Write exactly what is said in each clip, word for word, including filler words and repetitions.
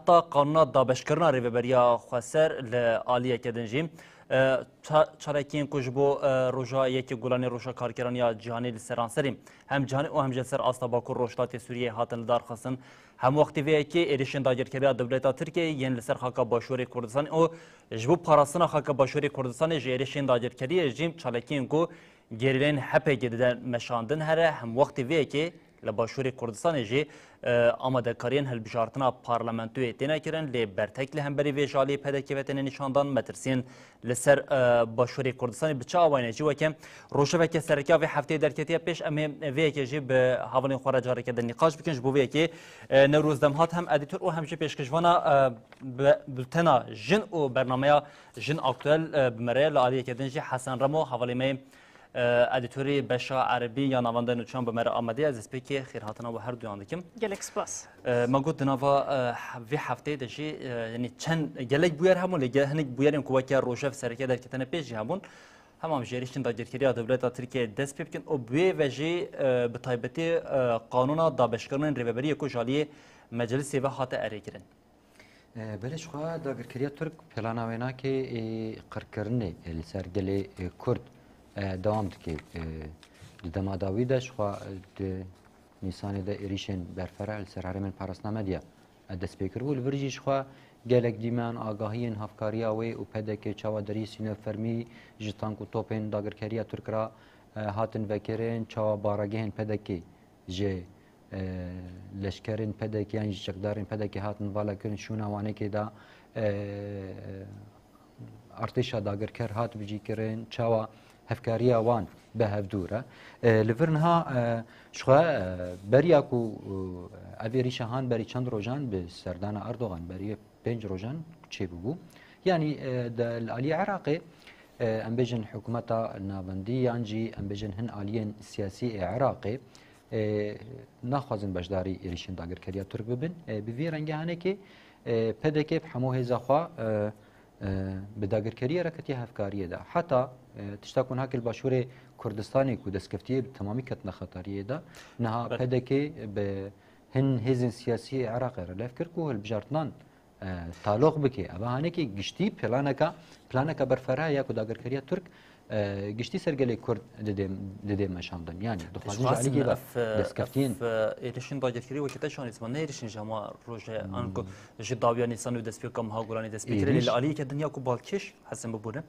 Heta qanûna dabeşkirina rêveberiya xweser li aliyeke din jî, e, ça-, çalakiyên ku ji bo, e, roja yekê Gulanê roja karkeran ya cîhanê li seranserî hem cîhanê û hem jî li ser asta Bakur Rojhilatê Sûriyeyê hatin lidarxistin. Hemwextî vê yekê êrişên dagirkeriya dewleta Tirkiyeyê yên li ser xaka Başûrê Kurdistanê û ji bo parastina xaka Başûrê Kurdistanê ji êrişên dagirkeriyê jî çalakiyên ku gerîleyên H P G dide meşandin here, hemwextî vê yekê li Başûrê Kurdistanê jî, e, amadekariyên hilbijartina parlamentoyê têne kirin, lê bertek li hemberî vê ji aliyê P D K ve têne nîşandan, metirsiyên li ser, e, Başûrê Kurdistanê bi çi awayî ne jî weke rojeveke sereke ya vê hefteyê derketiye pêş, em ê vê yekê jî bi hevalên xwe re careke din nîqaş bikin. Ji bo vê yekê, e, Newroz Demhat hem edîtor û hem jî pêşkêşvana, e, bi-, bultena Jin û bernameya Jin Aktuel, e, bi me re ye. Li aliyeke din jî Hesen Remo, hevalê me, e, edîtorê beşa erebî ya navenda nûçan bi me re amade ye. Ez destpêkê xêrhatina we her duyan dikim. Gelek spas. E, me got di nava, e, vê hefteyê de jî, e, yanî çend gelek bûyer hebûn, lê ge-, hinek bûyerên ku weke rojev sereke derketine pêş jî hebûn. Hema em ji êrişên dagirkeriya dewleta Tirkiyeyê dest pê bikin û bi wê ve jî, e, bi taybetî, e, qanûna dabeşkirinên rêveberiyê ku ji aliyê meclisê ve hate erêkirin. E, belê, ji xwe dagirkeriya Tirk plana wê nake ê qirkirinê, e, li ser gelê, e, Kurd, e, dewam dike. E, di dema dawî de ji xwe, e, di Nîsanê de êrîşên berfireh li ser herêmên parastina Medya, e, dest pê kiribû. Li vir jî ji xwe gelek dîmen, agahiyên, hevkariya wê û P D K çawa deriyê sînorfermî ji tank û topên dagirkeriya Tirk re, e, hatin vekirin, çawa baregehên P D K ji, e, leşkerên P D K yan ji çekdarên P D K hatin vala kirin, şûna Wanekê de, e, artêşa dagirker hat bicî kirin, çawa hevkariya wan bi hevdû re. E, li vir niha, e, ji xwe, e, beriya ku, e, ev êrîşa han berî çend rojan bi serdana Erdogan berî pênc rojan çêbûbû. Yanî, e, de, li aliyê Iraqê, e, em bêjin hikûmeta navendî yan jî em bêjin hin aliyên siyasî ê Iraqê, e, naxwazin beşdarî êrîşên dagirkeriya Tirk bibin. E, bi vî rengê hanekê, e, P D K bi hemû hêza xwe, e, e, bi dagirkeriyê re ketiye hevkariyê de. Heta, e, tişta ku niha li Başûrê Kurdistanê ku destkeftiyê bi temamî ketine xetariyê de, niha Belê. P D K bi hin hêzên siyasî ê Iraqê re lev kir ku hilbijartinan, e, taloq bike. Eva hanekê giştî planeka, planeka berfireh ya ku dagirkeriya Tirk, e, giştî ser gelê Kurd didê, didê meşandin. Yanî dixwazin ji alîkê ve ev, e, destkeftiyên ev, e, êrişên dagirkerî wekî te şanî zima ne êrişên ji hema rojê, Hmm. an ku ji dawiya Nîsan û destpêka meha Gulanê dest pê kirê, lê Êrîş. Li aliyeke din ya ku balkêş, hesen bibûne,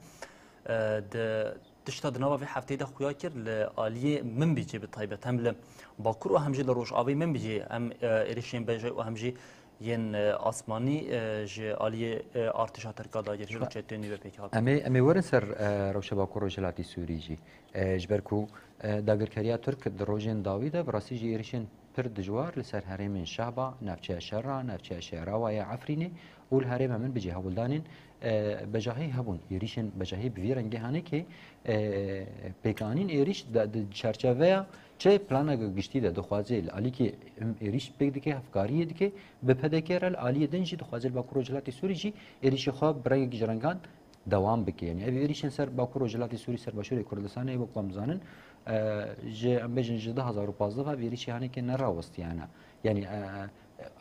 e, di tişta di nava vê hefteyê de xuya kir, li aliyê Minbicê bi taybet, hem li Bakur û hem jî li Rojavê Minbicê, em, e, êrişên bejay û hem jî yên, e, asmanî, e, ji aliyê, e, artêşa Tirka dagirker û Şa-, çeteyên wê pêk hatin. Em ê, em ê werin ser, e, rewşa Bakur Rojhilatî Sûrî jî. E, ji ber ku, e, dagirkeriya Tirk di rojên dawî de bi rastî jî êrişên pir dijwar li ser herêmên Şehba, navçeya Şerra, navçeya Şehrawa ya Efrînê û li herêma Minbicê hewldanên, e, bejahî hebûn. Êrîşên bejahî bi vî rengê hanekê, e, pêkanîn êrîş de, di çerçeveya çi planeke giştî de dixwaze li alîkê em êrîş pêk dike, hevkariyê dike, bi P D K re li aliyê din jî dixwaze li Bakur Rojhilatê Sûrî jî êrîşê xwe bi rengekî ji rengan dewam bike. Yanî ev êrîşên ser Bakur Rojhilatê Sûrî, ser Başûrê Kurdistanê, wek em zanin, e, ji, em bêjin, ji du hazar û pazdeh ve ev êrîşê hanekê nerawestiyane. Yanî, e,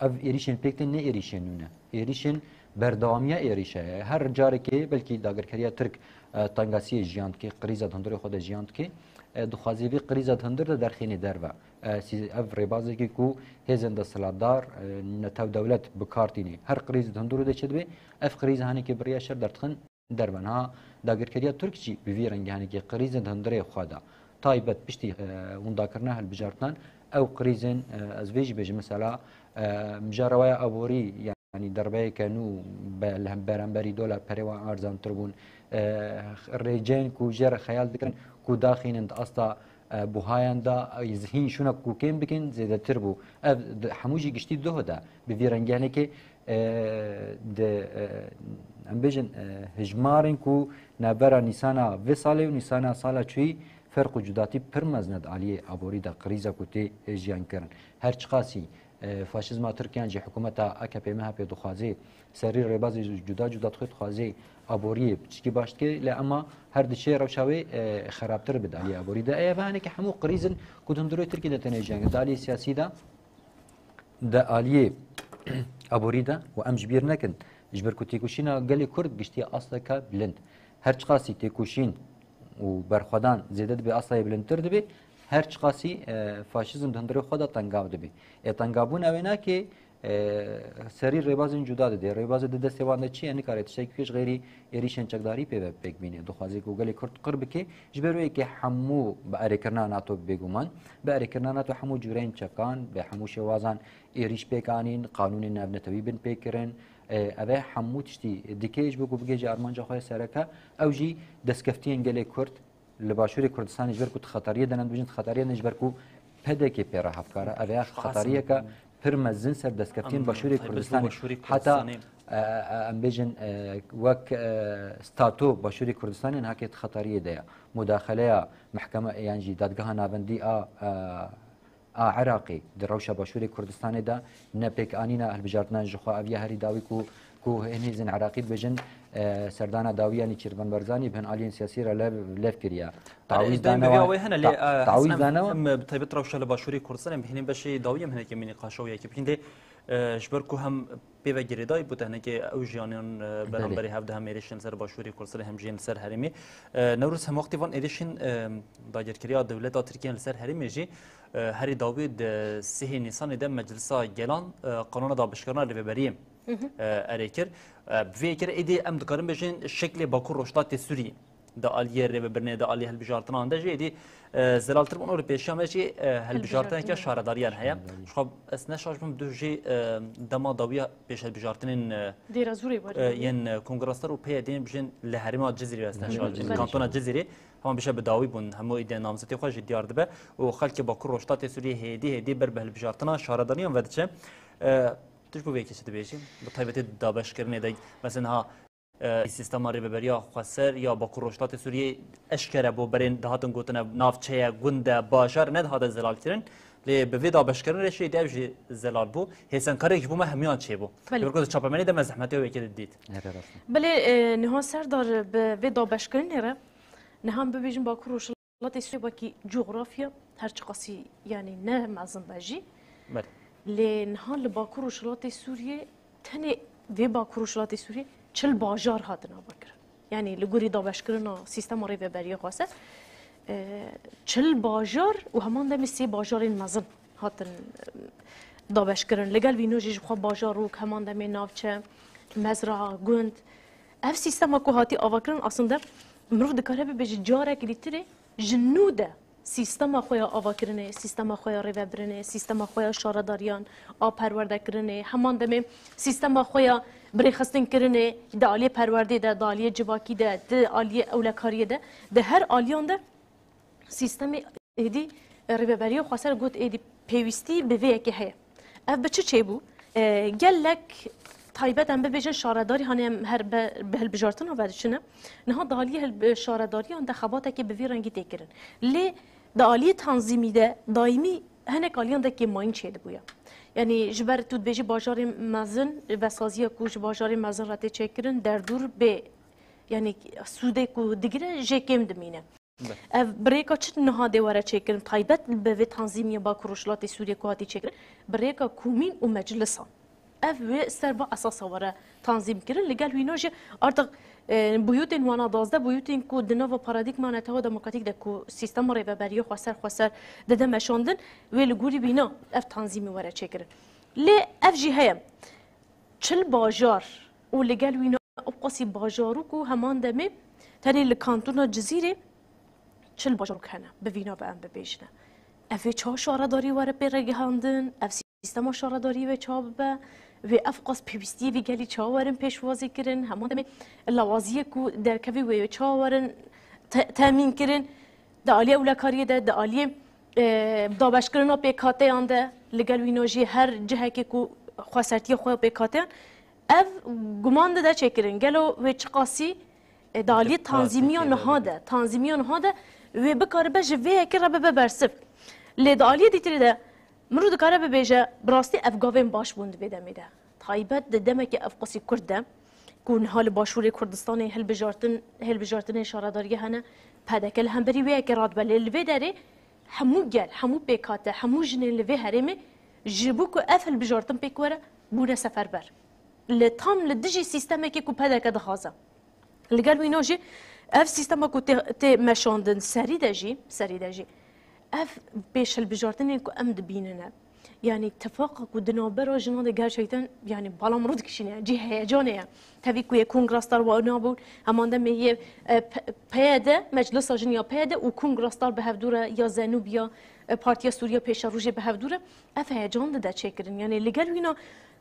ev êrîşên pêk tên ne êrîşên nû ne. Êrîşên berdewamiya êrîşe ye. Her carekê belkî dagirkeriya Tirk, e, tengasiyê jiyan dike, krîza di hundirê xwe de jiyan dike, e, dixwaze vê krîza di hundir de derxînê derve. E, sî-, ev rêbazekî ku hêzên desthilatdar, e, netew dewlet bi kar tînê. Her krîz di hundirê de çi dibe, ev krîz hanekê bi riya şer derdixin derve. Niha dagirkeriya Tirk jî bi vî rengî hanekê krîzên di hundirê xwe de, taybet piştî, e, windakirina hilbijartinan, ew krîzên, e, ez vê jî bêjim, mesela, e, mijara waya aborî, yanî derbeyeke nû be-, li hem beramberî dolar perê wan erzantir bûn. E, rêceyên ku jê re xeyal dikirin ku daxînin di asta, e, buhayan de, e, hîn şûna ku kêm bikin zêdetir bû. Ev di, hemû jî giştî doh de bi vî rengî hanekê, e, di, e, em bêjin, e, hijmarên ku navbera Nîsana vê salê û Nîsana sala çûyî ferq û cudatî pir mezin e di aliyê aborî de, krîza ku tê jiyan kirin. Her çiqasî, e, faşîzma Tirk yan jî hikûmeta A K P M H P dixwaze serî rêbazê cuda cuda dixwe, dixwaze aboriyê piçikî baş dike, lê ema her diçe rewşa wê, e, xerabtir bi di aliyê aborî de. Ev hanekî hemû krîzin ku di hundirê Tirkiyê de têne jiyan kirin. Di aliyê siyasî de, di aliyê Aborî de û em ji bîr nekin, ji ber ku têkoşîna gelê Kurd giştiye asteke bilind. Her çiqasî têkoşîn û berxwedan zêde dibe, astayê bilindtir dibe, her çiqasî, e, faşîzm di hundirê xwe de tengav dibe. Ê tengavbûn ew ê nake, e, serî rêbazên cuda dide. Rêbazê di destê wan de çi ye? Nikare tiştekî pêş xeyrî êrîşên çekdarî pê ve pêk bîne. Dixwaze ku gelê Kurd qir bike, ji ber wê yekê hemû bi erêkirina NATO bêguman, bi erêkirina NATO hemû cûreyên çekan, bi hemû şêwazan êrîş pêk anîn, qanûnên navnetewî bin pêk kirin. E, ev e hemû tiştî dike ji bo ku bigihêje armanca xwe ya sereke. Ew jî destkeftiyên gelê Kurd li Başûrê Kurdistanê ji ber ku di xeteriyê de ne, dibêjin di xeteriyê de ne ji ber ku P D K pê re hevkar e. Ev e xeteriyeke pir mezin ser destkeftiyên Başûrê Kurdistanê. Heta, e, e, em bêjin, e, wek, e, stato Başûrê Kurdistanê niha kê di xeteriyê de ye. Mudaxeleya mehkeme yan jî dadgeha navendî a, e, a Iraqê di rewşa Başûrê Kurdistanê de, nepêkanîna hilbijartinan ji xwe ev ya herî dawî ku, ku hin hêzên Iraqî dibêjin, e, serdana dawiya Nêçîrvan Barzanî bi hin aliyên siyasî re lev, lev kiriye. Tawîz danewa, wê hene lê, ta-, e, tawîz danewa. Em, em, bi taybet rewşa li Başûrê Kurdistanê em hînê beşê dawî em hinekê mînî qaşa wê yekê bikin lê, e, ji ber ku hem pê ve girêdayî bû te hinekê ew jiyanan, e, beramberî hev de hem êrişên li ser Başûrê Kurdistanê hem jî yên li ser herêmê. E, Newroz hem wextê van êrişên, e, dagirkeriya dewleta Tirkiye li ser herêmê jî, e, herî dawî di sihê Nîsanê de Meclisa Gelan, e, qanûna dabeşkirina rêveberiyê, e, erê kir. E, bi vê yekê re êdî em dikarin bêjin şeklê Bakur Rojhilatê Sûriyê di aliyê rêvebirinê, di aliyê hilbijartinan de jî êdî, e, zelaltir bûn û li pêşiya me jî, e, hilbijartineke şaredariyan heye. Ji xwe ez ne şaş bim, du jî, e, dema dawiya pêş hilbijartinên, e, Dêra Zûrê e, yên, e, Kongresler û P Y D'yên bijin li herêma Cizîrê, ez ne şaş bim, kantona Cizîrê. Hema bişe bi dawî bûn, hemû êdî namzetê xwe jî diyar dibe û xelkê Bakur Rojhilatê Sûriyê hêdî hêdî ber bi hilbijartina şaredariyan ve diçe. E, tu ji bo vê yekê çi dibêjî? Bi taybetî di dabeşkirinê de, mesela niha, e, sîstema rêveberiya xweser ya Bakur Rojhilatê Sûriyê eşkere bû, berên dihatin gotin ev navçe ye, gund e, bajar e, nedihate zelalkirin. Lê bi vê dabeşkirinê re şêdî ev jî zelal bû. Hêsenkarek ji bo me hemûyan çêbû. Belê. Li ber ku di çapemenê de me zehmetiya wê yekê didît. Erê rast e. Belê, e, niha Serdar, bi vê dabeşkirinê re Niha em bibêjin Bakur Rojhilatê Sûriyê wekî cografya her çiqasî, yanî ne mezin be jî. Belê. Lê niha li Bakur Rojhilatê Sûriyê, tenê vê Bakur Rojhilatê Sûriyê çil bajar hatin avakirin. Yanî li gorî dabeşkirina sîstema rêveberiya xweser, e, çil bajar û heman demê sê bajarên mezin hatin, e, dabeşkirin. Li gel vîna jî ji xwe bajarok, heman demê navçe, mezra, gund. Ev sîstema ku hatî avakirin aslında mirov dikare bibêje carek dîtirê ji nû de sîstema xwe ya avakirinê, sîstema xwe ya rêvebirinê, sîstema xwe ya şaredariyan, a perwerdekirinê, heman demê sîstema xwe ya birêxistinkirinê, di aliyê perwerdê de, di aliyê civakî de, di aliyê ewlekariyê de, di her aliyan de sîstemê êdî, e, rêveberiya xweser got êdî pêwîstî bi vê yekê heye. Ev bi çi çêbû? E, gelek taybet em bibêjin şaredarî, hani em her be-, bi hilbijartina ve diçine. Niha di aliyê hilb-, şaredariyan de xebatekê bi vî rengî tê kirin. Lê di aliyê tanzîmî de daîmî hinek aliyan de kêmayîn çêdibûye. Yanî ji ber tu dibêjî bajarên mezin, vesaziya ku ji bajarên mezin re tê çêkirin, derdûr bê, yanî sûdê ku digire jê kêm dimîne. Be. Ev bi rêka çi niha dê were çêkirin? Taybet bi vê tanzîmiyê Bakur Rojhilatê Sûriyê ku hatî çêkirin, bi rêka komîn û meclisan. Ev wê ser va esasa were tanzîm kirin. Li gel wîna jî artık, e, buyûtên wana dazdeh buyûtên ku di nava paradîgma netewa demokratîk de ku sîstema rêveberiya xweser xweser dide meşandin, wê li gorî wîna ev tanzîmî were çêkirin. Lê ev jî heye. Çil bajar û li gel wîna ew qasî bajarok û heman demê tenê li kantona Cizîrê çil bajarok hene, bi vîna ve em bibêjine. Ev ê çawa şaredarî were pê regihandin, ev sîstema şaredarî wê çawa bibe, wê ev qas pêwîstiyê vî gelî çawa werin pêşwazî kirin, heman demê lawaziyê ku derkevî wê çawa werin te-, temîn kirin. Di aliyê ewlekariyê de, di aliyê, e, dabeşkirina pêkhateyan de, li gel wîna jî her cihekê ku xwesertiya xwe ya pêkhateyan, ev guman dide çêkirin. Gelo wê çiqasî, e, di aliyê tanzîmiya niha de, tanzîmiya niha de wê bikaribe ji vê yekê re bibe bersiv. Lê di aliyê dîtirê de mirov dikare bibêje, bi rastî ev gavên baş bûn di vê demê de. Taybet di demeke ev qasî kurt de, ku niha li Başûrê Kurdistanê hilbijartin, hilbijartinên şaredariyê hene, P D K li hemberî wê yekê radibe. Lê li vê derê hemû gel, hemû pêkhate, hemû jinên li vê herêmê ji bo ku ev hilbijartin pêk were, bûne seferber. Li tam li dijî sîstemekê ku P D K dixwaze. Li gel wîna jî ev sîstema ku tê, tê meşandin serî de jî, serî de jî ev pêşhilbijartinên ku em dibînine, yanî tifaqa ku di navbera jinan de gerçekten, yanî bala min rû dikişîne, cî heyecanê ye. Tevî ku yê kongra star wa nabûn, heman demê yê, e, P-, PYD, Meclisa Jin ya PYD û kongra star bi hevdû re ya Zenûb ya, e, Partiya Sûriya Pêşerojê bi hevdû re, ev heyecan dide çêkirin. Yanî li gel wîna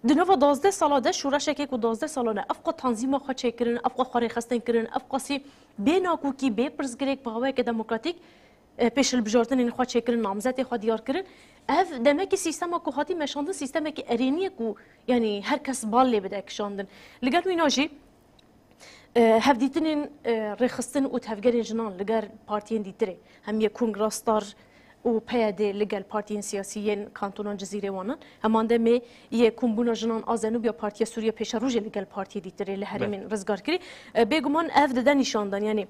di nava duwazdeh sala de şoreşekê ku duwazdeh salan e, ev qas tanzîma xwe çêkirin, ev qas xwe rêxistin kirin, ev qasî bê nakokî, bê pirsgirêk, bi awayeke demokratîk, e, pêşhilbijartinên xwe çêkirin, namzetê xwe diyar kirin. Ev demekî sîstema ku hatî meşandin, sîstemekî erênî ye ku, yanî her kes bal lê bide kişandin. Li gel wîna jî, e, hevdîtinên, e, rêxistin û tevgerên jinan li gel partiyên dîtirê, hem yê Kongra Star û PYD li gel partiyên siyasî yên kantonan Cizîrê wan in, heman demê yê kombûna jinan a Zenûb ya Partiya Sûriya Pêşerojê li gel partiyê dîtirê li herêmên rizgarkirî, e, bêguman ev dide nîşandan, yanî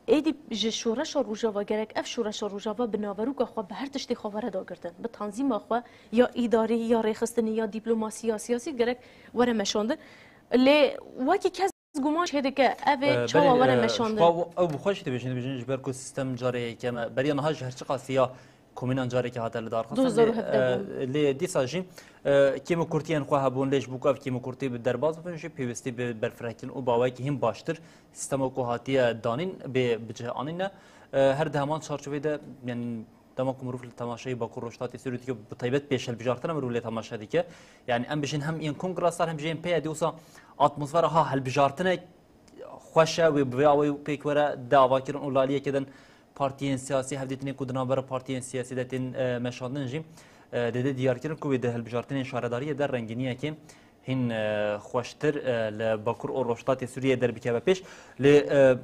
êdî ji şoreşa Rojava gerek ev şoreşa Rojava bi naveroka xwe, bi her tiştê xwe were dagirtin. Bi tanzîma xwe ya îdarî, ya rêxistinî, ya dîplomasî, ya siyasî gerek were meşandin. Lê wekî kes guman çêdike, ev ê, e, çawa berî, were e, meşandin? Xwe, ew bi xwe jî dibêjin, dibêjin ji ber ku sîstem carê yekem e. Beriya niha ji her çiqasî ya komînan carekê hate lidarxistin. Du hezar û hevdeh bû. Lê, e, lê dîsa jî, e, kêm û kurtiyên xwe hebûn, lê ji bo ku ev kêm û kurtî bi derbas bibin jî pêwîstî bi berfirehkirin û bi awayekî hîn baştir sîstema ku hatiye danîn bê bicihanîne. E, her di heman çarçovê de, yanî dema ku mirov li temaşeyê Bakur Rojhilatê Sûriyê dike, bi taybet pêşhilbijartina mirov lê temaşe dike. Yanî em bijîn hem yên kongra star hem jî yên PYD wisa atmosfera ha hilbijartinek xweş e, wê bi vê awayî pêk were, de avakirin û li aliyekê din partiyên siyasî, hevdîtinên ku di navbera partiyên siyasî de tên, e, meşandin jî, e, dide diyarkirin ku wê di hilbijartinên şaredariyê de rengîniyekê hîn, e, xweştir, e, li Bakur û Rojhilatê Sûriyê derbikeve pêş. Lê, e,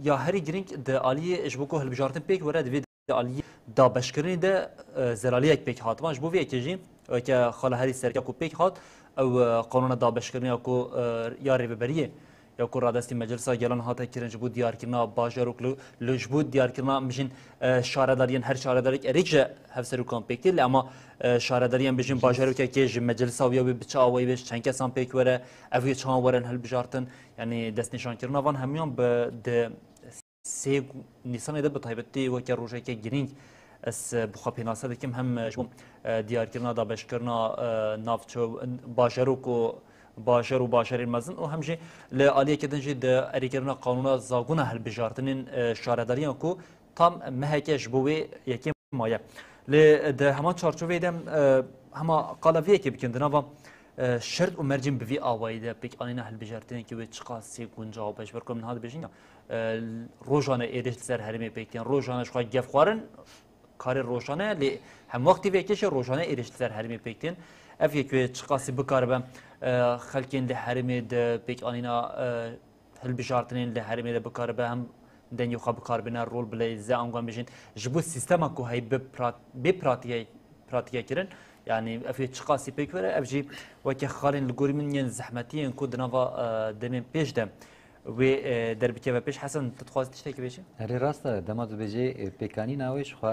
ya herî girîng di aliyê ji bo ku hilbijartin pêk were, divê di aliyê dabeşkirinê de, e, zelaliyek pêk hat. Van ji bo vê yekê jî, weke xala herî sereke ku pêk hat, ew, e, qanûna dabeşkirinê ya ku, e, ya rêveberiyê ya ku radestî Meclisa Gelan hate kirin ji bo diyarkirina bajarok li, li ji bo diyarkirina mijin, e, şaredariyên her şaredarek erêk ji hevserokan pêk tê, lê ema, e, şaredariyên bijin bajarokekê ji meclisa wî ya wê bi çi awayî be, ji çend kesan pêk were, ev yê çawan werin hilbijartin, yanî destnîşankirina van hemûyan bi di sê Nîsanê de bi taybetî weke rojeke girîng ez, e, bi xwe pênase dikim, hem, e, ji bo, e, diyarkirina dabeşkirina, e, navçe, bajarok û bajar û bajarên mezin û hem jî li aliyeke din jî di erêkirina qanûna zagona hilbijartinên, e, şaredariyan ku tam meheke ji bo wê yekê maye. Lê di heman çarçoveyê de, e, hema qala vê yekê bikin, di nava, e, şert û mercên bi vî awayî de pêkanîna hilbijartinekî wê çiqasî guncaw be? Ji ber ku em niha dibêjin ya, e, rojane êrîş li ser herêmê pêk tên, rojane ji xwe gef xwarin, karê rojane ye, lê hemwextî vê yekê jî rojane êrîş li ser herêmê pêk tên. Ev yek wê çiqasî bikaribe, e, xelkên li herêmê di pêkanîna, e, hilbijartinên li herêmê de bikaribe hem dengê xwe bikarbîne, rol bile ze anguan bijîn. Ji bo sîstema ku heyî bi prat-, bê pratîke, pratîke kirin, yanî ev ê çiqasî pêk were, ev jî weke xalên li gorî min yên zehmetî yên ku di nava, e, demên pêş de wê, e, derbikeve pêş. Hesen, tu dixwazî tiştekî bêjî? Erê, rast e, dema tu bêjî, e, pêkanîna wê ji xwe,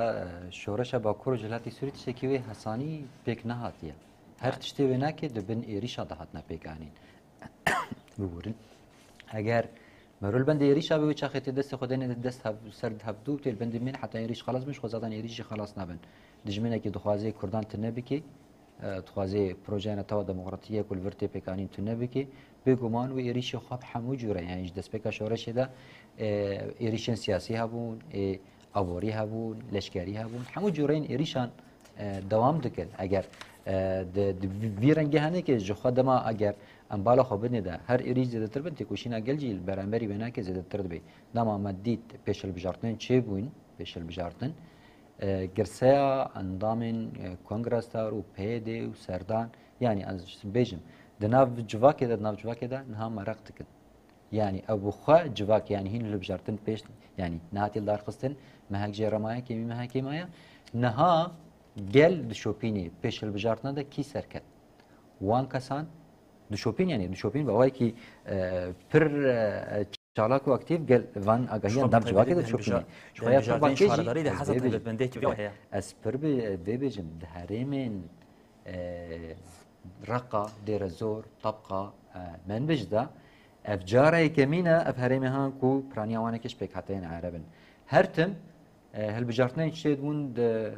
e, şoreşa Bakur û Rojhilatê Sûrî tiştekî wê hesanî pêk nehatiye. Her tiştê wê nake di bin êrîşa de hatine pêkanîn. Biborin. Eger merû li bendê êrîşa be, wê çaxê tê destê xwe dêne dest hev-, ser hevdû, tê li bendê mêne heta êrîş xelas bin, ji xwe zaten êrîş jî xelas nabin. Dijminekî dixwaze kurdan tune bike, e, dixwaze projeya netewa demokratîk ye ku li vir tê pêkanîn tune bike, bêguman wê êrîşê xwe bi hemû cûre, yanî ji destpêka şoreşê de, e, êrîşên siyasî hebûn, ê aborî hebûn, leşkerî hebûn, hemû cûreyên êrîşan, e, dewam dikin. Eger, e, di, di vî rengê hene ke ji xwe dema eger em bala xwe bidinê de her êrîş zêdetir bin, têkoşîna gel jî li beramberî wê nake zêdetir dibe. Dema me dît pêşhilbijartinên çêbûn, pêşhilbijartin, e, girseya endamên, e, Kongra Star û P Y D û Serdan, yanî ez bêjim, di nav civakê de, di nav civakê de niha meraq dikin. Yanî ew bi xwe civak, yanî hîn hilbijartin pêş, yanî nehatiye lidarxistin, mehek jê re maye, kêmî mehekê maye. Niha gel dişopînê pêş hilbijartina de kî serket? Wan kesan dişopîn, yanî dişopîn bi awayekî, e, pir, e, çalak û aktîf gel van agahiyan dam civakê de dişopînê. Ji xwe ya pir van kê jî ez vê bêjim, ez pir bi, vê bêjim, di herêmên, e, Reqa, Dêrezor, Tabqa, e, Menbij de. Ev cara yekemîn e, ev herêmê han ku piraniya wan êkê ji pêkhateyên Ereb in. Her tim, e, hilbijartinên çêdibûn di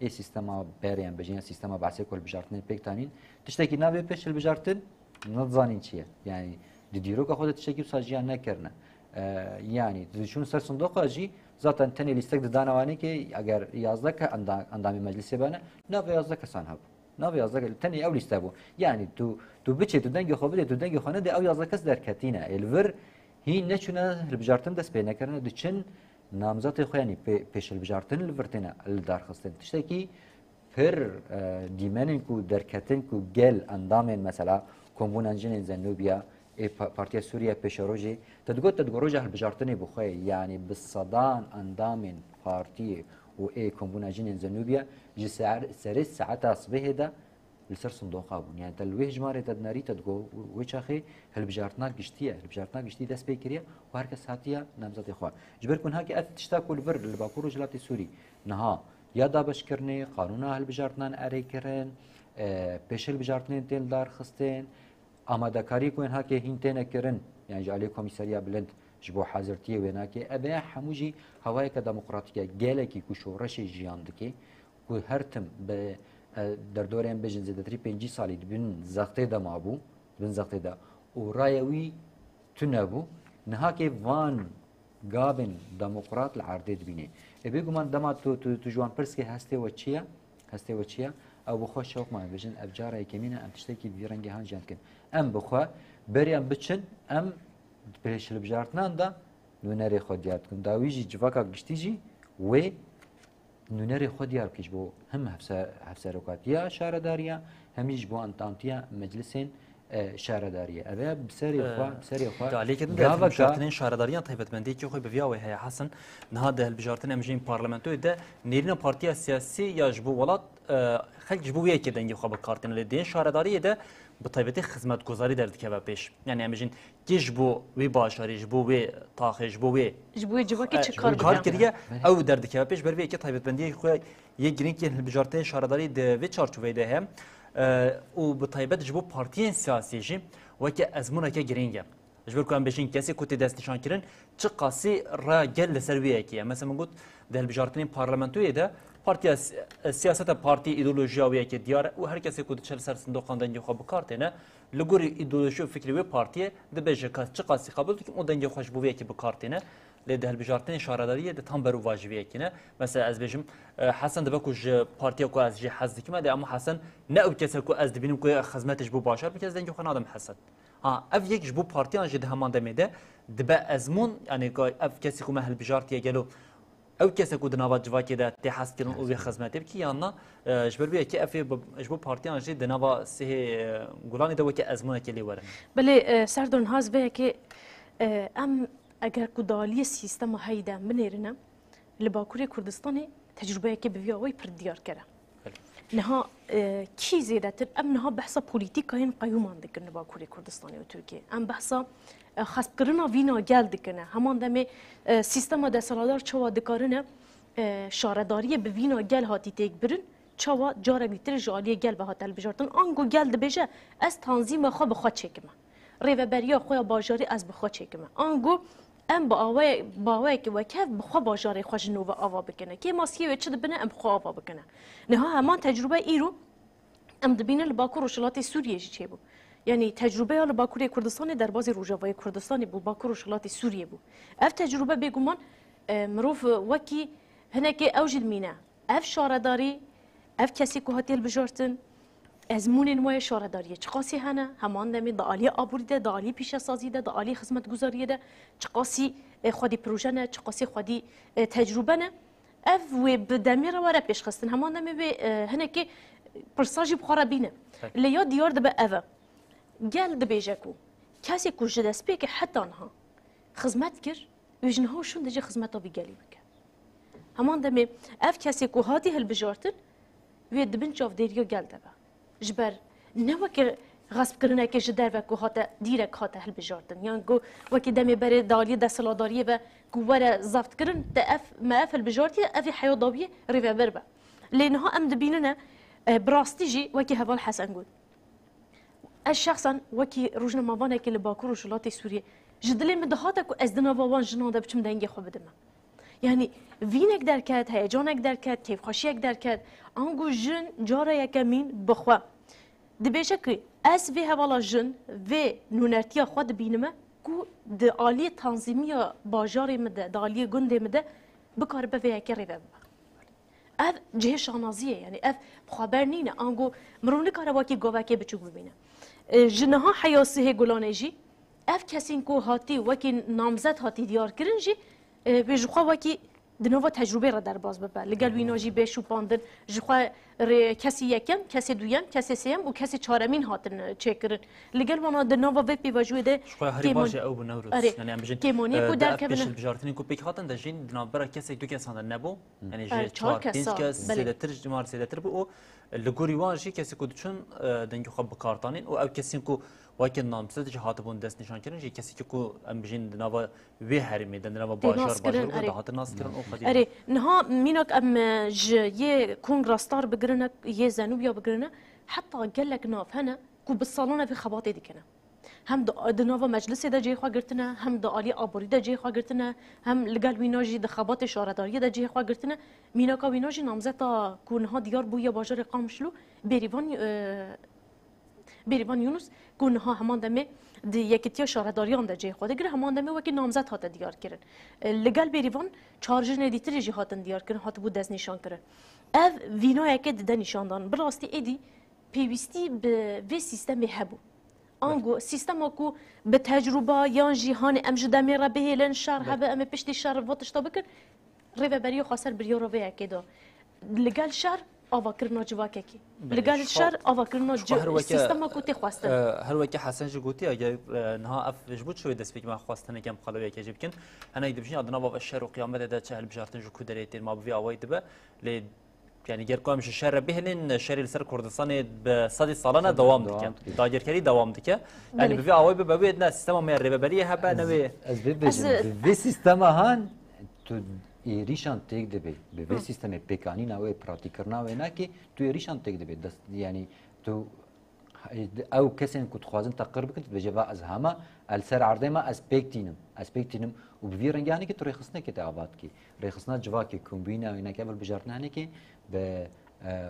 ê sîstema berê em bêjin, ya sîstema Be'sê ku hilbijartinên pêk tanîn, tiştekî navê pêş hilbijartin, nedizanîn çi ye. Yanî di dîroka xwe de tiştekî wisa jiyan nekirine. E, yanî diçûn ser sindoqa jî, zaten tenê lîstek didane wanê ke eger yazdeh ke enda-, endamê meclisê bene, navê yazdeh kesan hebû. Navê yazdeh ke tenê ew lîste bû. Yanî tu, tu biçê, tu dengê xwe bidê, tu dengê xwe nedê, ew yazdeh kes derketîne. Ê li vir hîn neçûne hilbijartin dest pê nekirine, diçin namzetê xwe, yanî pê-, pêşhilbijartin li vir têne li dar xistin. Tiştekî pir, e, dîmenên ku derketin ku gel endamên mesela Kombûna Jinên Zenûbiya, ê pa-, Partiya Sûriya Pêşerojê, te digot, te digot roja hilbijartinê bi xwe ye, yanî bi sedan endamên partiyê û ê Kombûna Jinên Zenûbiya ji ser-, serê saeta sibehê de li ser sindoqa bûn. Yanî te li wê hejmarê te dinêrî, te digot wê çaxê hilbijartina giştî ye. Hilbijartina giştî dest pê kiriye û her kes hatiye namzetê xwe. Ji ber ku niha ke ev tişta ku li vir li Bakur Rojhilatê Sûrî niha ya dabeşkirinê, qanûna hilbijartinan erê kirin, e, pêş hilbijartinên tên li dar xistin, amadekarî ku niha ke hîn têne kirin, yanî ji aliyê Komîseriya Bilind ji bo hazirtiyê wênakê, ev ê hemû jî hewayeke demokratîk e, gelekî ku şoreşê jiyan dike, ku her tim bi, e, derdorên bêjin zêdetirî pêncî salî di bin zextê de mabû, di bin zextê de û raya wî tune bû. Niha ke van gabên demokrat li erdê dibînê. Ê bêguman dema tu, tu, tu ji wan pirs ke hestê we çi ye? Hestê we çi ye? Ew bi xwe şewq me bêjin, ev cara yekemîn e, em tiştekî bi vî rengê han jiyan dikin. Em bi xwe berî em biçin, em pêşhilbijartinan de nûnerê xwe diyar dikin. Dawî jî civaka giştî jî wê nûnerê xwe diyar bike ji bo hem hevse-, hevserokatiya şaredariya, hem jî ji bo entantiya meclisên, e, şaredariyê. Ev ê bi serê xwe, bi serê xwe Di aliyekê din de gaveka hilbijartinên şaredariyan taybetmendiyekî xwe bi viya wê heye Hesen. Niha di hilbijartinê em jî parlamentoyê de nêrîna partiya siyasî ya ji bo welat, e, xelk ji bo wê yekê dengê xwe bi kar tîne. Lê di yên şaredariyê de bi taybetî xizmetguzarî derdikeve pêş. Yanî em jî kê ji bo wê bajarî, ji bo wê taxê, ji bo wê Ji bo wê civakê e, çi kar kar bike? kiriye, Belê. ew derdikeve pêş. Ber vê yekê taybetmendiyê xwe yê girîng yên hilbijartinên şaredarî di vê çarçoveyê de heye. E, û bi taybet ji bo partiyên siyasî jî weke ezmûneke girîng e. Ji ber ku em bêjin kesê ku tê destnîşankirin, çiqasî raya gel li ser wê yekê ye. Mesela min got, di hilbijartinên parlamentoyê de partiya si-, siyaseta partiyê, îdeolojiya wê yekê diyar e û her kesê ku diçe li ser sindoqan dengê xwe bi kar têne, li gorî îdeolojî û fikrê wê partiyê dibêje ka çiqasî qebûl dikim û dengê xwe ji bo vê yekê bi kar têne. Lê di hilbijartinên şaredariyê de tam berûva ji vê yekê ne. Mesela ez bêjim, e, Hesen dibe ku ji partiya ku ez jê hez dikim e, lê ama Hesen ne ew kes e ku ez dibînim ku xizmetê ji bo bajar bike, ez dengê xwe nadim Hesen. Ha, ev yek ji bo partiyan jî di heman demê de dibe ezmûn, yanî ku ev kesê ku me hilbijartiye gelo ew kes e ku di nava civakê de tê hezkirin û wê xizmetê bikî, yan na, e, ji ber vê yekê ev ê bi-, ji bo partiyan jî di nava sihê, e, gulanê de weke ezmûnekê lê were. Belê, e, Serdar niha ez vê yekê, e, em eger ku di aliyê sîstema heyî de em binêrine, li Bakurê Kurdistanê tecrûbeyeke bi vî awayî pir diyarker e. Belê. Niha, e, kî zêdetir, em niha behsa polîtîkayên qeyûman dikin li Bakurê Kurdistanê û Tirkiyê. Em behsa, e, xespkirina vîna gel dikine. Heman demê, e, sîstema desthilatdar çawa dikarine, e, şaredariyê bi vîna gel hatî têkbirin, çawa carek dîtir ji aliyê gel ve hate hilbijartin. Ango gel dibêje, ez tanzîma xwe bi xwe çêkime. Rêveberiya xwe ya bajarî ez bi xwe çêkime. Ango em bi awayek-, bi awayekî wekhev bi xwe bajarê xwe ji nû ve ava bikine. Kêmasiyê wê çi dibine em bi xwe ava bikine. Niha heman tecrûbe îro em dibînin li Bakur Rojhilatê Sûriyê jî çêbû. Yanî tecrûbeya li Bakurê Kurdistanê derbazî Rojavayê Kurdistanê bû, Bakur Rojhilatê Sûriyê bû. Ev tecrûbe bêguman, e, mirov wekî hinekê ew jî dimîne. Ev şaredarî, ev kesê ku hatiye hilbijartin, ezmûnên wê yê şaredariyê çiqasî hene, heman demê di aliyê aborî de, di aliyê pîşesazî de, di aliyê xizmetguzariyê de çiqasî, e, xwedî proje ne, çiqasî xwedî, e, tecrûbe ne. Ev wê bi demê re were pêşxistin. Heman demê wê, e, hinekê pirsa jî bi xwe re bîne. Peki. Lê ya diyar dibe ev e. Gel dibêje ku kesê ku ji destpêkê heta niha xizmet kir, wê ji niha û şûn de jî xizmeta vî gelî bike. Heman demê ev kesê ku hatî hilbijartin, wê di bin çavdêriya gel de be. Ji ber ne weke xespkirineke ji derve ku hate, dîrek hate hilbijartin. Yan ku wekî demê berê di aliyê desthilatdariyê be ku were zeft kirin, te ev, me ev hilbijartiye, ev ê heya dawiyê rêveber be. Lê niha em dibînine, e, bi rastî jî wekî heval Hesen got. Ez şexsen wekî rojnamevanekê li Bakur Rojhilatê Sûriyê ji dilê min dihate ku ez di nava wan jinan de biçim dengê xwe bidime. Yanî vînek derket, heyecanek derket, kêfxweşiyek derket. Ango jin cara yekemîn bi xwe dibêje ku ez vê hevala jin, vê nûnertiya xwe dibînime ku di aliyê tanzîmiya bajarê min de, di aliyê gundê min de bikaribe vê yekê rêve bibe. Ev cihê şanazî ye, yanî ev bi xwe ber nîne. Ango mirov nikare wekî govekê biçûk bibîne. E, ji niha heya sihê Gulanê jî ev kesên ku hatî wekî namzet hatî diyarkirin jî, e, wê ji xwe wekî di nava tecrûbê re derbas bibe. Li gel wîna jî bê şûpandin, ji xwe rê kesê yekem, kesê duyem, kesê sêyem û kesê çaremîn hatin, e, çêkirin. Li gel wana di nava vê pêvajoyê de Ji xwe herî kêman-, baş e ew bû Newroz. Erê, Yani em bijin, kêmaniyê e, ku di ev derkevine. Pêş hilbijartinên ku pêk hatin de jîn di navbera kesek du kesan de nebû. Yani Erê, ji çar çar, pênc pênc kes, kes, belê. Zêdetir, ji mar zêdetir bû û li gorî wan jî kesê ku diçûn, e, dengê xwe bi kar danîn û ew kesên ku weke namzet jî hatibûn destnîşankirin jî kesekî ku em bijîn di nava wê herêmê de, di nava Tê bajar, nas kirin, bajar erê. de hatin nas kirin û xwedî Erê, niha mînak em, e, ji yê Kongra Star bigirine, yê Zenûbiya bigirine, heta gelek nav hene ku bi salan ev xebatê dikine. Hem di, di nava meclisê de cihê xwe girtine, hem di alî aborî de cihê xwe girtine, hem li gel wîna jî di xebatê şaredariyê de cihê xwe girtine. Mînaka wîna jî namzeta ku niha diyar bû ya bajarê Qamişlo, Bêrîvan, e, Bêrîvan Yunus, ku niha heman demê di Yekîtiya Şaredariyan de cihê xwe digire, heman demê wekî namzet hate diyar kirin. E, li gel Bêrîvan çar jinê dîtirî jî hatin diyar kirin, hatibû destnîşan kirin. Ev vînayeke dide nîşandan. Bi rastî êdî pêwîstî bi vê sîstemê hebû. Ango sîstema ku bi tecrûba yan jî hanê em ji demê re bihêlin, şer Belê. hebe, em ê piştî şer va tişta bikin, rêveberiya xweser biryara vê yekê da. Li gel şer avakirina civakekî. Belê, Li gel ji xwe, şer avakirina ji xwe ci-, her weke, sîstema ku tê xwestin. e, her weke Hesen jî gotiye, eger, e, niha ev ji bo çi wê destpêkê me xwest hinek em xwe li wê yekê jî bikin. Hinek dibêjin, ya di nava şer û qiyametê de çi hilbijartin ji ku derê tên, ma bi vî awayî dibe. Lê Yani ger ku em ji şer re bihêlin, şerê li ser Kurdistanê bi sedî salan e Sedî dewam dewam dike. dike. Dagirkerî dewam dike. Yani Belê. bi vî awayî bibe wê ne sîstema me ya rêveberiyê hebe, ne Ez, wê ez bibêjim, Ez bi vê sîstema han tu êrîşan têk dibê. Bi vê Hı. sîstemê pêkanîna wê, pratîkkirina wê nakê, tu êrîşan têk dibê. Dest, yani tu Ew kesên ku dixwazin te qir bikin, tu dibêje, va ez hema, ez li ser erdê me, ez pêk tînim. Ez pêk tînim û bi vî rengî hanekê tu rêxistinekê te ava dikî. Rêxistina civakê, kombûyîna wêneke, ev hilbijartina henekê bi, e,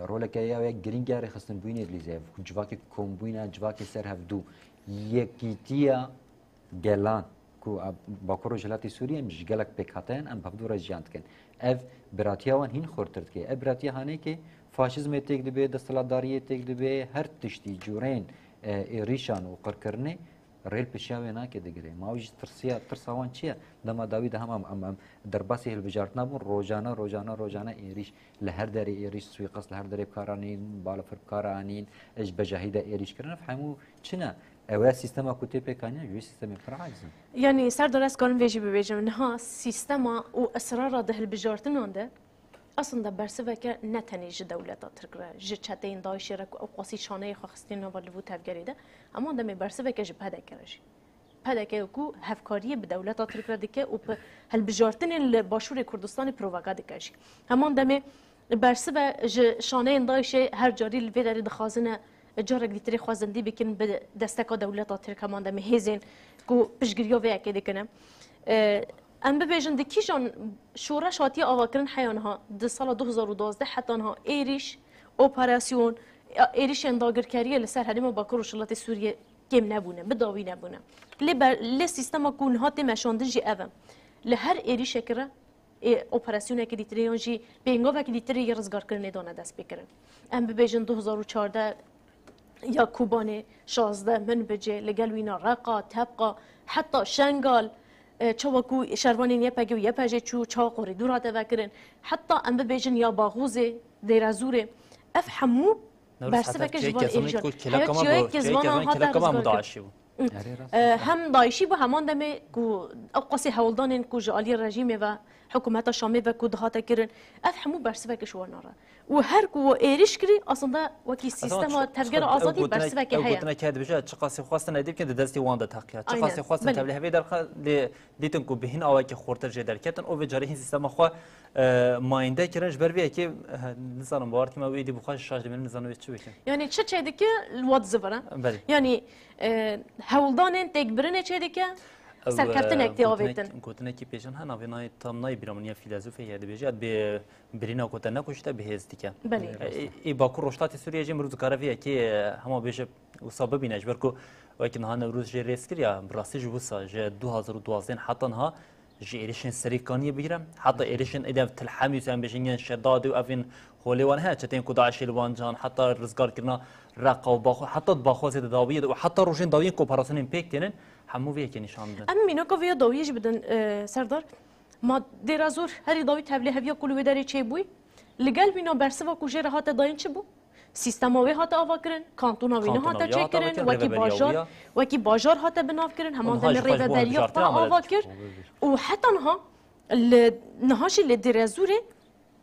roleke ya wê girîng e rêxistinbûyînê dilîze. Civakê kombûyîna, civakê ser hevdû. Yekîtiya gelan ku a, Bakur Rojhilatê Sûriyê em ji gelek pêkhate yin, em bi hevdû re jiyan dikin. Ev biratiya wan hîn xurtir dike. Ev biratiya hanekê faşîzmê têk dibe, desthilatdariyê têk dibe, her tiştî cûreyên, e, êrîşan û qirkirinê rê li pêşiya wê nake digire. Ma ew jî tirsiya, tirsa wan çi ye? Dema dawî de hema em, em derbasî hilbijartina bûn, rojane, rojane, rojane êrîş. Li her derê êrîş, suîqest li her derê bi kar anîn, balafir bi kar anîn, ji bejahî de êrîş kirin, ev hemû çi ne? Ew e sîstema ku tê pêkanîn, ji wê sîstemê pir aciz in. Yanî, Serdar, ez karim vê jî bibêjim. Niha sîstema û israra di hilbijartinan de, aslında bersiveke ne tenê ji dewleta Tirk re, ji çeteyên DAIŞê re ku ew qasî şaneyê xwe xistî nava liv û tevgerê de, heman demê bersiveke ji P D K re jî. P D K ku hevkariyê bi dewleta Tirk re dike û bi hilbijartinên li Başûrê Kurdistanê provoke dike jî. Heman demê bersive ji şaneyên DAIŞê her carî li vê derê dixwazine carek dîtirê xwe zindî bikin bi desteka dewleta Tirk, heman demê hêzên ku piştgiriya vê yekê dikine. E, em bibêjin di kîjan şoreş hatiye avakirin heya niha, di sala du hezar û duwazdeh heta niha êrîş, operasyon, êrîşên dagirkeriyê li ser herêma Bakur Rojhilatê Sûriyê kêm nebûne, bi dawî nebûne. Lê ber-, lê sîstema ku niha tê meşandin jî ev e. Li her êrîşekê re, ê, operasyonekî dîtirê yan jî pêngavekî dîtirê yê rizgarkirinê dane destpêkirin. Em bibêjin du hezar û çardeh ya Kobanê, şazdeh Minbicê, li gel wîna Reqa, Tebqa, heta Şengal, e, çawa ku şervanên Y P G û Y P J çû, çawa korîdor hate vekirin, heta em bibêjin ya Baxûzê, Dêrezûrê, ev hemû Newroz, heta bersiveke ji çiyayê van Kezanê êrîşan. ku Heya Kelekama çiyayê bu, çiyayê Kezmana Kezanê hate Kelekama rizgar kir. Mudaişî bû. Erê rast. E, hem DAIŞî bû, heman demê ku ew qasî hewldanên ku ji aliyê rejîmê ve, hikûmeta Şamê ve ku dihate kirin, ev hemû bersivek ji wan re. Û her ku we êrîş kirî, aslında wekî sîstema tevgera azadî bersivekê heye. Ew gotinek heye dibêje, çiqasî xwestin êdî bikin di destî wan de teqiya. Çiqasî xwestin tevlî hevê derxe lê dîtin ku bi hîn awayekî xurtir jê derketin û vê carê hîn sîstema xwe e, mayînde kirin. Ji ber vê yekê, e, nizanim, bawer dikî me wê êdî bi xwe şaş dibînin, nizanim wê çi bikin. Yanî çi çêdike li wat zivire? Belê. Yanî, e, hewldanên têkbirinê çêdike, ew, serkeftinek e, tê gotinek-, avêtin. Gotinekî pêşan hene, vê nayê tam nayê bîra min ya fîlezofê heye dibêje, bi birîna ku te nekuşte bi hêz dike. Belê. E, ê, ê Bakur Rojhilatê Sûriyê jî mirov dikare vê yekê, e, hema bêje wisa bibîne, ji ber ku wekî niha Newroz jê rêz kir ya, bi rastî ji wisa, ji du hazar û duwazdeh heta niha ji êrişên Serîkaniyê bigire, heta êrişên êdî ev Til Hemîs, em bêjin yên Şedadê û evên holê wan heye, çeteyên ku DAIŞê li wan cihan, heta rizgarkirina Reqa û Baxo-, heta di Baxwazê de dawiyê de û heta rojên dawiyê ku operasyonên pêk tênin, hemû vê yekê nîşan didin. Em mînaka vê ya dawiyê jî bidin, e, Serdar. Ma Dêra Zor herî dawî tevlîheviya ku li wê derê çêbûyî, li gel wîna bersiva ku jê re hate dayîn çi bû? Sîstema wê hate ava kirin, kantona wî nehate çêkirin, wekî bajar, wekî bajar hate binav kirin, heman demê rêveberiya xwe ava kir û heta niha li, niha jî li Dêrezûrê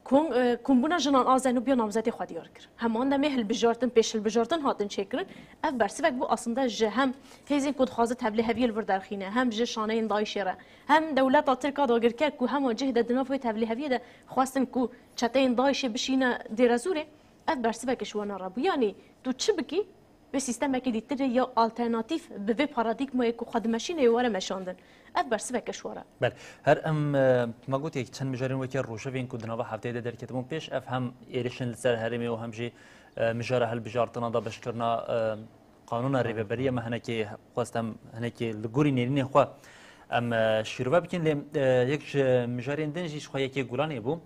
kom-, e, kombûna jinan a Zenûbiya namzetê xwe diyar kir. Heman demê hilbijartin, pêş hilbijartin hatin çêkirin. Ev bersivek bû aslında ji hem hêzên ku dixwaze tevlîheviyê li vir derxîne, hem ji şaneyên DAIŞê re, hem dewleta Tirk a dagirker ku hema cih de di nav wê tevlîheviyê de xwestin ku çeteyên DAIŞê bişîne Dêrezûrê. Ev bersiveke ji wana re bû. Yanî tu çi bikî, wê sîstemekê dîtirê ya alternatîf bi vê paradîgmayê ku xwe dimeşîne were meşandin. Ev bersiveke ji we re. Belê. Her em, e, me got yek çend mijarên weke rojevên ku di nava hefteyê de derketibûn pêş, ev hem êrişên li ser herêmê û hem jî, e, mijara hilbijartina dabeşkirina, e, qanûna rêveberiyê me hinekê xwest em hinekê li gorî nêrînên xwe em, e, şîrove bikin. Lê, e, yek ji mijarên din jî ji xwe yekê Gulanê bû.